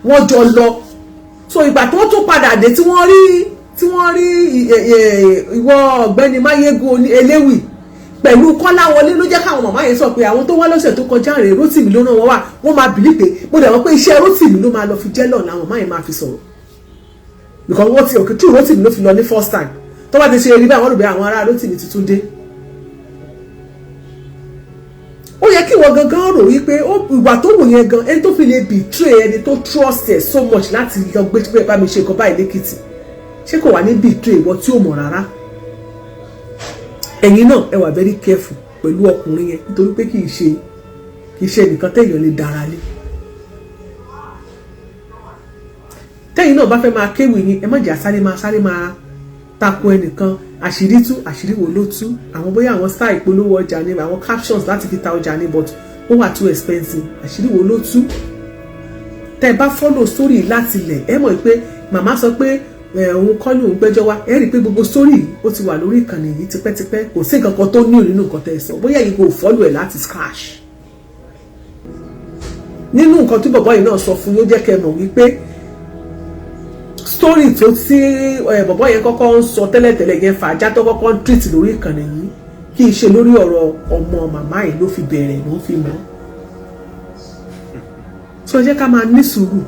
wọ́n jọ lọ. So ìgbà tó tún padà dé, tí wọ́n rí ìwọ ọ̀gbẹ́ni Máyégún Eléwì pẹ̀lú Kọ́láwọlé, ló jẹ́ káwọn màmá yẹn sọ pé àwọn tó wá lọ́sẹ̀ tó kọjá rèé, Rótìmí ló rán wọn wá. Wọ́n máa believe pé mo dẹ̀ wọ́n pé iṣẹ́ Rótìmí ló máa lọ fi jẹ́ lọ́ọ̀ làwọn màmá yẹn máa fi sọ̀rọ̀, because wọ́n ti òkè tí Rótìmí ló fi lọ ní first time. Tó bá ti ṣe rí báyìí, wọ́n rò pé àwọn ará Rótìmí tuntun dé. Ó yẹ kí ìwọ gangan rò wípé ìwà tó wù yẹn gan, ẹni tó fi lè betray ẹni tó trust ẹ so much láti lọ gbé pé bá mi ṣe nǹkan báyìí lẹ́kìtì, ṣé kò wá ní betray ìwọ tí ò mọ̀ rárá? Ẹ̀yin náà, ẹ wà very careful pẹ̀lú ọkùnrin yẹn, nítorí pé kì í ṣe nìkan téèyàn lè dára lé. Tẹ́yìn náà bá fẹ́ máa kéwì yín, ẹ má jẹ́ sáré máa tako ẹnìkan. Àṣírí tú, àṣírí wo ló tú? Àwọn bóyá àwọn style ìpolówó ọjà ni, àwọn captions láti fi ta ọjà ni, but ó wà too expensive. Àṣírí wo ló tú? Tẹ́ ẹ bá follow story láti ilẹ̀, ẹ mọ̀ pé màmá sọ pé òun kọ́ ní òun gbẹ́jọ́ wá. Ẹ rí i pé gbogbo story yìí, ó ti wà lórí ìkànnì yìí tipẹ́tipẹ́. Kò sí nǹkan kan tó ní nínú nǹkan tẹ́ ẹ sọ. Bóyá yìí kò follow ẹ̀ láti scratch. Nínú nǹkan tí bọ̀bọ́ yìí náà sọ fún yóò jẹ́ kẹ́ ẹ mọ̀ wípé story tó tí bọ̀bọ́ yẹn kọ́kọ́ ń sọ tẹ́lẹ̀tẹ́lẹ̀ yẹn, fàájà tó kọ́kọ́ ń treat lórí ìkànnì yìí, kì í ṣe lórí ọ̀rọ̀ ọmọ màmá yìí ló fi bẹ̀rẹ̀, ló fi mọ̀. So ẹ jẹ́ ká máa ní sùúrù.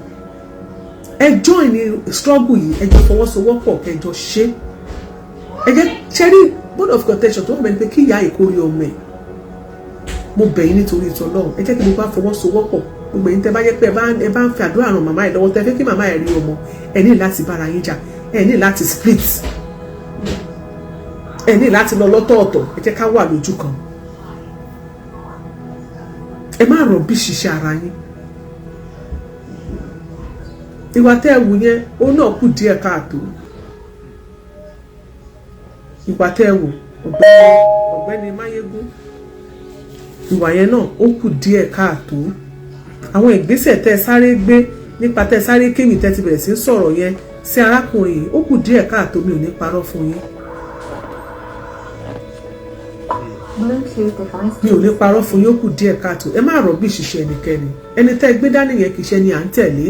Ẹ join ní struggle yìí, ẹ jọ fọwọ́sowọ́pọ̀, kẹjọ ṣe. Ẹ jẹ́ ṣẹ́rí bone of contention tó wà bẹ́ẹ̀ ni pé kí ìyá ìkórè ọmọ ẹ̀. Mo bẹ̀ yín nítorí ìtọ́lọ́run, ẹ jẹ́ kí gbogbo àfọwọ́sowọ́pọ̀. Gbogbo ẹ̀yin tẹ́ bá yẹ pé ẹ bá ń fi àdúrà ràn màmá ẹ̀ lọ́wọ́, tẹ́ fẹ́ kí màmá ẹ̀ rí ọmọ, ẹ ní láti bára yín jà, ẹ ní láti split, ẹ ní láti lọ lọ́tọ̀ọ̀tọ̀. Ẹ jẹ́ ká wà lójú kan. Ẹ má rọ̀ bí ṣiṣẹ́ ara yín. Ìwà tẹ́ ẹ wù yẹn, ó náà kù díẹ̀ káàtó. Ìwà tẹ́ ẹ wù, ọ̀gbẹ́ni Máyégún, ìwà yẹn náà, ó kù díẹ̀ káàtó. Àwọn ìgbésẹ̀ tẹ́ ẹ sáré gbé nípa tẹ́ ẹ sáré kéwì, tẹ́ ti bẹ̀rẹ̀ sí sọ̀rọ̀ yẹn sí arákùnrin yìí, ó kù díẹ̀ káàtó. Mi ò ní parọ́ fún yín. Mi ò ní parọ́ fún yín, ó kù díẹ̀ káàtó. Ẹ má rọ̀ bí ìṣiṣẹ́ ẹnikẹ́ni. Ẹni tẹ́ ẹ gbé dání yẹn kì í ṣe ẹni à ń tẹ̀lé.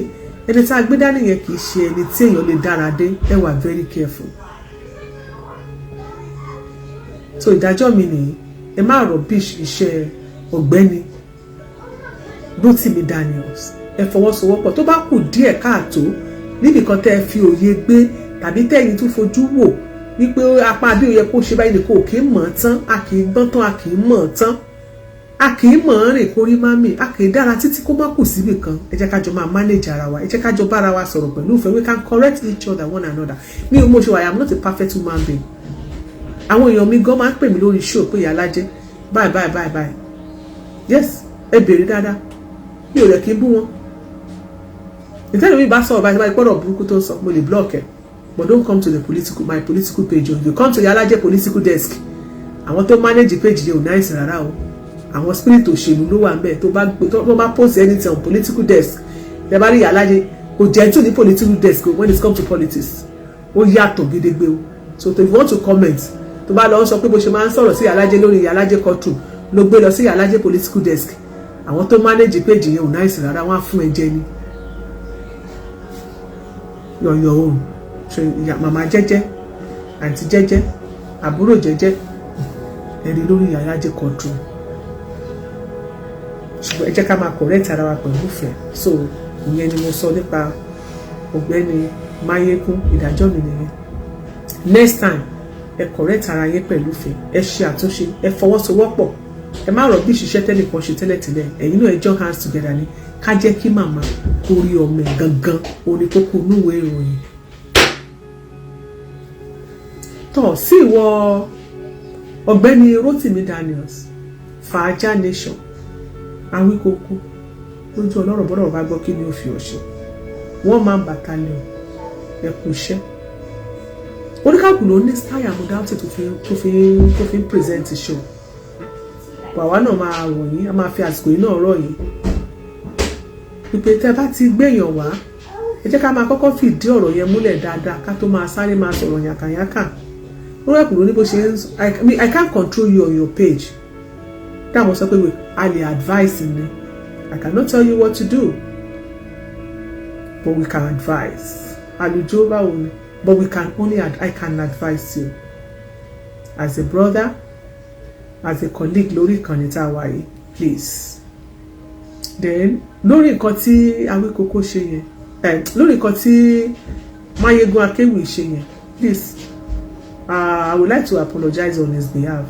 Ẹni tá a gbé dání yẹn kì í ṣe ẹni tí èèyàn lè dára dé. Ẹ wà very careful. So ìdájọ́ mi nìyí: ẹ má rọ̀ bí iṣẹ́ ọ̀gbẹ́ni Rotimi Daniels. Ẹ fọwọ́sowọ́pọ̀. Tó bá kù díẹ̀ káàtó níbìkan tẹ́ ẹ fi òye gbé tàbí tẹ́yìn tún fojú wò wípé apá bí ó yẹ kó ṣe báyìí nìkan, ò kì í mọ̀ ọ́n tán. A kì í gbọ́n tán, a kì í mọ̀ ọ́n tán, a kì í mọ̀ ọ́n rìn kórí má mì, a kì í dára títí kó má kù síbì kan. Ẹ jẹ́ ká jọ máa manage ara wa. Ẹ jẹ́ ká jọ bára wa sọ̀rọ̀ pẹ̀lú ìfẹ́. We can correct each other, one another. Mi ò mọ̀ ṣe wà, I am not a perfect human being. Àwọn èèyàn mi gan máa ń pè mí lórí show pé, "Ìyá Alájẹ, báyìí báyìí báyìí báyìí." Yes, ẹ béèrè dáadáa. Mi ò rẹ̀ kí n bú wọn. Ìtẹ́lẹ̀ mi bá sọ̀rọ̀ báyìí báyìí, gbọ́dọ̀ burúkú tó ń sọ, mo lè block ẹ̀. But don't come to the political my political page o. If you come to Ìyálájẹ political desk, àwọn tó manage page yẹn ò nice rárá o. Àwọn spirit òṣèlú ló wà ń bẹ̀. Tó bá post anything on political desk, ẹ bá rí Ìyálájẹ kò gentle ní political desk o. When it come to politics, ó yàtọ̀ gédégbé o. So if you want to comment, tó bá lọ sọ pé bó ṣe máa ń sọ̀rọ̀ sí Ìyálájẹ lórí Ìyálájẹ courtroom ló gbé lọ sí Ìyálájẹ political desk, àwọn tó manage page yẹn ò nice rárá. Wọ́n á fún ẹ jẹ ni on your own. Ṣe màmá jẹ́jẹ́, àǹtí jẹ́jẹ́, àbúrò jẹ́jẹ́, ẹ̀rí lórí Ìyálájẹ courtroom. Ṣùgbọ́n ẹ jẹ́ ká máa correct ara wa pẹ̀lú ìfẹ́. So ìyẹn ni mo sọ nípa ọ̀gbẹ́ni Máyégún. Ìdájọ́ mi nìyẹn. Next time, ẹ correct ara yín pẹ̀lú ìfẹ́. Ẹ ṣe àtúnṣe, ẹ fọwọ́sowọ́pọ̀. Ẹ má rọ̀ bí ìṣiṣẹ́ tẹ́nìkan ṣe tẹ́lẹ̀tẹ́lẹ̀. Ẹ̀yin náà, ẹ join hands together ni ká jẹ́ kí màmá kó rí ọmọ ẹ̀ gangan oní kókó inúwèé ìròyìn. Tọ̀ sí ìwọ ọ̀gbẹ́ni Rotimi Daniels, Fàájà Nation, Awíkókó lójú ọlọ́rọ̀, bọ́dọ̀ bá gbọ́, kí ni ó fi ọ̀ṣẹ́ wọ́n máa ń battalion. Ẹ kú iṣẹ́. Oníkàkùn ló ní style modality tó fi ń present show. Àwa náà máa rọ̀ yín, a máa fi àsìkò yìí náà rọ̀ yín pípé tẹ́ bá ti gbéyàn wá, ẹ jẹ́ ká máa kọ́kọ́ fìdí ọ̀rọ̀ yẹn múlẹ̀ dáadáa ká tó máa sáré máa sọ̀rọ̀ yàkàyàkà. Lórí ẹ̀kùn ló ní bó ṣe ń. I mean, I can't control you on your page. Táwọn sọ pé a lè advise ni. I cannot tell you what to do, but we can advise. Àlùjọ báwo ni? But we can only I can advise you as a brother, as a colleague lórí ìkànnì tá a wà yìí, please. Then lórí nǹkan tí Awíkókó ṣe yẹn, lórí nǹkan tí Máyégún Akéwì ṣe yẹn, please, I would like to apologize on his behalf.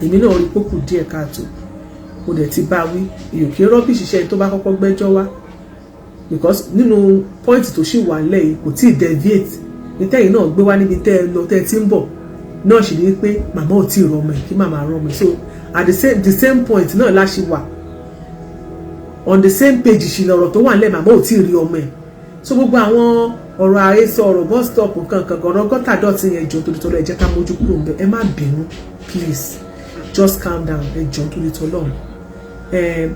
Èmi náà rí pókù díẹ̀ káàtó, mo dẹ̀ ti bá wí. Èyàn kì í rubbish iṣẹ́ tó bá kọ́kọ́ gbẹ́jọ́ wá, because nínú point tó ṣì wà nílẹ̀ yìí, kò tí ì deviate ní tẹ́yìn náà gbé wá níbi tẹ́ ẹ lọ, tẹ́ ẹ ti ń bọ̀ náà sì ní pé màmá ò tí ì rọmọ ẹ̀, kí màmá rọmọ ẹ̀. So at the same point náà la ṣì wà, on the same page ṣì lọ̀rọ̀ tó wà nílẹ̀. Màmá ò tí ì rí ọmọ ẹ̀. So gbogbo àwọn ọ̀rọ̀ àhesọ, ọ̀rọ̀ bus stop, nǹkan kan, ọ̀rọ̀ gọ́tà dọ̀tí yẹn, jọ torí tọ́lọ́, ẹ jẹ́ ká mójú kúrò ń bẹ. Ẹ má bínú, please just calm down. Ẹ jọ torí tọ́lọ́run,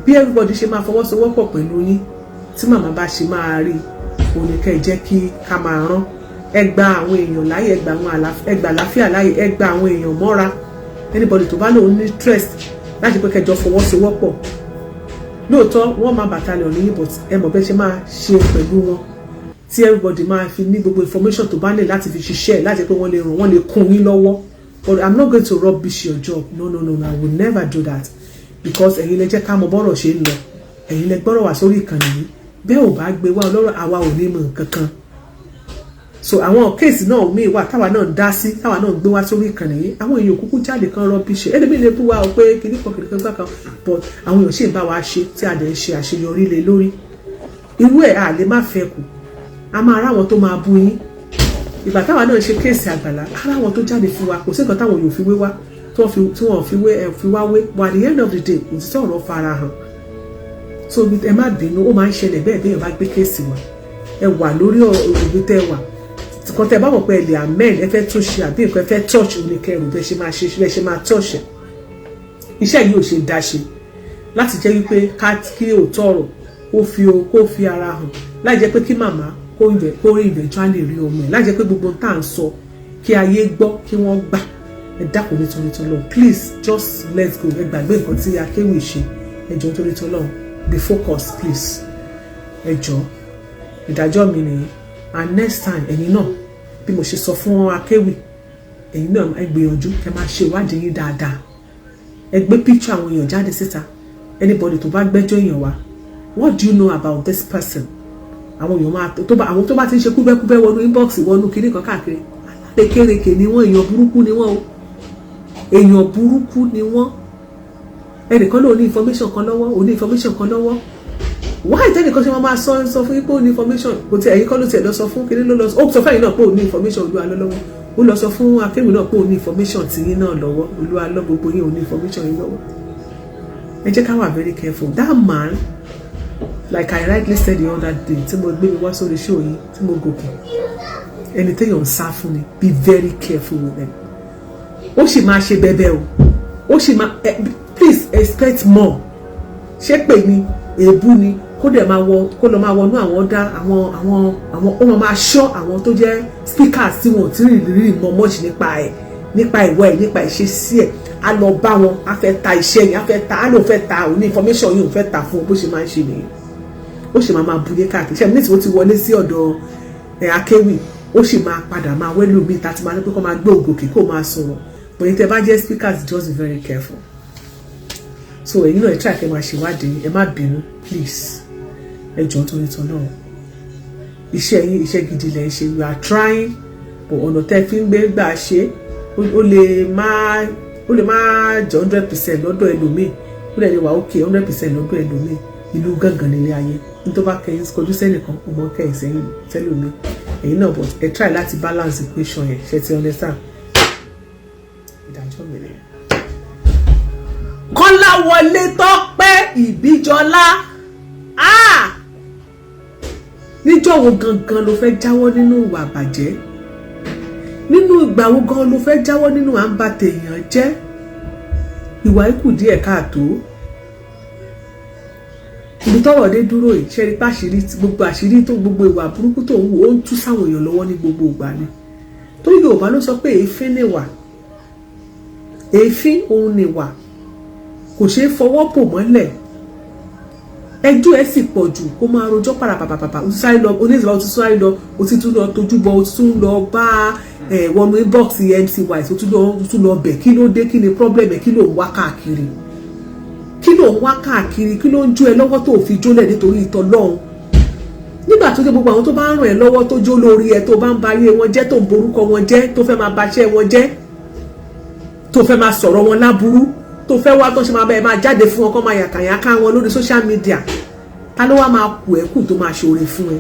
bí everybody ṣe máa fọwọ́sowọ́pọ̀ pẹ̀lú yín tí màmá bá ṣe máa rí òun ni kẹ́ ẹ jẹ́ kí ká máa rán. Ẹ gba àwọn èèyàn láyè, ẹ gba àlàáfíà láyè, ẹ gba àwọn èèyàn mọ́ra. Anybody tó bá lòun ní interest láti pé kẹjọ fọwọ́sowọ́pọ̀, lóòótọ́ wọ́n máa battalion ní, but ẹ mọ̀ bẹ́ẹ̀ ṣe máa ṣe pẹ̀lú wọn tí everybody máa fi ní gbogbo information tó bá lè láti fi ṣiṣẹ́, láti pé wọ́n lè ràn, wọ́n lè kún yín lọ́wọ́. But I'm not going to rubbish your job. No, no, no, no, I will never do that, because ẹ̀yin lẹ jẹ́ ká mọ bọ́rọ̀ ṣe ń lọ, ẹ̀yin lẹ gbọ́rọ̀ wá sórí ìkànnì yìí. Bẹ́ẹ̀ ò bá gbé wá ọlọ́rọ̀, àwa ò ní mọ̀ nǹkan kan. So àwọn case náà míì wà táwa náà ń dá sí, táwa náà ń gbé wá sórí ìkànnì yìí. Àwọn èèyàn kúkú jáde kan rubbish. Ẹlẹ́mìí lè bú wa ọ pé kìnnìkan kìnnìkan gbà kan, but àwọn èèyàn sì ń bá wa ṣe tí a dẹ̀ ń ṣe àṣeyọrí lé lórí irú ẹ̀. A lè má fẹ́ kù, a máa ráwọn tó máa bú yín. Ìgbà táwa náà ṣe case Àgbàlá, ara wọn tó jáde fún wa, kò sí nǹkan táwọn yóò fi wé wá, tí wọ́n fi wé ẹ fi wá wé. But at the end of the day, òtítọ́ ọ̀rọ̀ fara hàn. So ẹ má bínú, ó máa ń ṣẹlẹ̀ bẹ́ẹ̀. Bẹ́ẹ̀ bá gbé case wa, ẹ wà lórí òbí tẹ́ wà kan, tẹ́ bá mọ̀ pé ẹ lè amend, ẹ fẹ́ tún ṣe àbí nǹkan ẹ fẹ́ touch oníkẹrù, bẹ́ẹ̀ ṣe máa ṣe, bẹ́ẹ̀ ṣe máa touch ẹ̀. Iṣẹ́ yìí ò ṣe dá ṣe láti jẹ́ wípé ká kí òótọ́ ọ̀rọ̀ kó fi kó fi ara hàn, láì jẹ́ pé kí màmá kó eventually rí ọmọ ẹ̀, láì jẹ́ pé gbogbo tá à ń sọ kí ayé gbọ́, kí wọ́n gbà. Ẹ dákun nítorí tọ́lọ́run, please just let's go. Ẹ gbàgbé nǹkan tí Akéwì ṣe. Ẹ jọ̀ọ́, nítorí tọ́lọ́run, be focused, please. Ẹ jọ̀ọ́, ìdájọ́ mi nìyí. And next time, ẹ̀yin náà, bí mo ṣe sọ fún Akéwì, ẹ̀yin náà ẹ gbìyànjú kẹ́ máa ṣe ìwádìí yín dáadáa. Ẹ gbé picture àwọn èèyàn jáde síta. Anybody tó bá gbẹ́jọ́ èèyàn wá, what do you know about this person? Àwọn èèyàn máa tó bá àwọn tó bá ti ń ṣe kúbẹ́kúbẹ́ wọnú inbox, wọnú kinní kan káàkiri, alárekérekè ni wọ́n, èèyàn burúkú ni wọ́n o, èèyàn burúkú ni wọ́n. Ẹnìkan ló ní information kan lọ́wọ́, ò ní information kan lọ́wọ́. Why tẹ́nìkan ṣe máa máa sọ fún yín pé ó ní information? Kò tí ẹ̀yin kọ́ ló tiẹ̀ lọ sọ fún kinní, ló lọ ó sọ fẹ́yìn náà pé ó ní information Olúwa lọ́wọ́. Ó lọ sọ fún Akéwì náà pé ó ní information tiyín náà lọ́wọ́. Olúwa lọ, gbogbo yín ò ní information yín lọ́wọ́. Ẹ jẹ́ ká wà very careful. That man, like I rightly said the other day tí mo gbé mi wá sórí show yìí, tí mo gòkè, ẹni téèyàn ń sá fún ni. Be very careful with them. Ó sì máa ṣe bẹbẹ o, ó sì máa, please expect more. Ṣé pè ní èébú ni, kó dẹ̀ máa wọ, kó lọ máa wọnú àwọn dá àwọn ó máa ṣọ́ àwọn tó jẹ́ speakers tí wọn ò tí ì rí mọ̀ much nípa ẹ̀, nípa ìwọ ẹ̀, nípa ìṣesí ẹ̀. Á lọ bá wọn, á fẹ́ ta iṣẹ́ yẹn, á fẹ́ ta, á lóun fẹ́ ta òun ní information yìí, òun fẹ́ ta fún un. Bó ṣe máa ń ṣe nìyẹn. Ó sì máa bulé káàkiri. Ṣe ní tí ó ti wọlé sí ọ̀dọ̀ ẹ̀ Akéwì, ó sì máa padà máa wẹ́lú mi tá ti máa ní pé kó máa gbé ògòkè, kó máa sọ̀rọ̀. But yìí tẹ́ bá jẹ́ speakers, just be very careful. So ẹ̀yin náà, ẹ try kẹ́ máa ṣèwádìí. Ẹ má bínú, please. Ẹ jọ̀ọ́, torí tán náà, iṣẹ́ yín, iṣẹ́ gidi lẹ̀ ń ṣe. You are trying, but ọ̀nà tẹ́ fi ń gbé gbà ṣe, ó lè má jẹ́ 100% lọ́dọ̀ ẹlòmíì, ó lè wà okay 100% lọ́dọ̀ ẹlòmíì. Ìlú gángan nílé ayé. Ní tó bá kẹyìn kọjú sẹ́nìkan, ó mọ kẹyìn sẹ́yìn sẹ́lòmíì. Ẹ̀yin náà, but ẹ try láti balance equation yẹn. Ṣe ti understand? Ìdájọ́ mi nìyẹn. Kọ́láwọlé Tọ́pẹ́ Ìbíjọlá, ah! Níjọ́ wo gangan ló fẹ́ jáwọ́ nínú ìwà àbàjẹ́? Nínú ìgbà wo gan ló fẹ́ jáwọ́ nínú à ń ba tèèyàn jẹ́? Ìwà ikú díẹ̀ káàtó. Ibi tọ́rọ̀ dé dúró yìí, ṣe rí pàṣírí, gbogbo àṣírí tó, gbogbo ìwà burúkú tó ń wò, ó ń tú sáwọn èèyàn lọ́wọ́ ní gbogbo ìgbà ni. Torí Yorùbá ló sọ pé èéfín nìwà, èéfín òun nìwà. Kò Kò ṣeé fọwọ́ bò mọ́lẹ̀. Ẹjọ́ ẹ sì pọ̀ jù, kó máa rojọ́ pàràpàpàpà. O ti sáré lọ oníṣèlú, o ti sáré lọ, o ti tún lọ tójú bọ, o ti tún lọ bá ẹ wọnú inbox MC Wise, o tún lọ bẹ̀. Kí ló dé? Kí ni problem ẹ? Kí ló ń wá káàkiri? Kí ló ń wá káàkiri? Kí ló ń jó ẹ lọ́wọ́ tó fi jólẹ̀ nítorí ìtọ́ lọ́hùn? Nígbà tó dé, gbogbo àwọn tó bá ń ràn ẹ́ lọ́wọ́, tó jó lórí ẹ, tó bá ń ba ayé wọn jẹ́, tó ń borúkọ wọn jẹ́, tó fẹ́ máa baṣẹ́ wọn jẹ́, tó fẹ́ máa sọ̀rọ̀ wọn láburú, tó fẹ́ wá tó ṣe máa bá ẹ máa jáde fún wọn, kó máa yàkàyàká wọn lórí social media, ta ló wá máa kù ẹ́ kù tó máa ṣoore fún ẹ?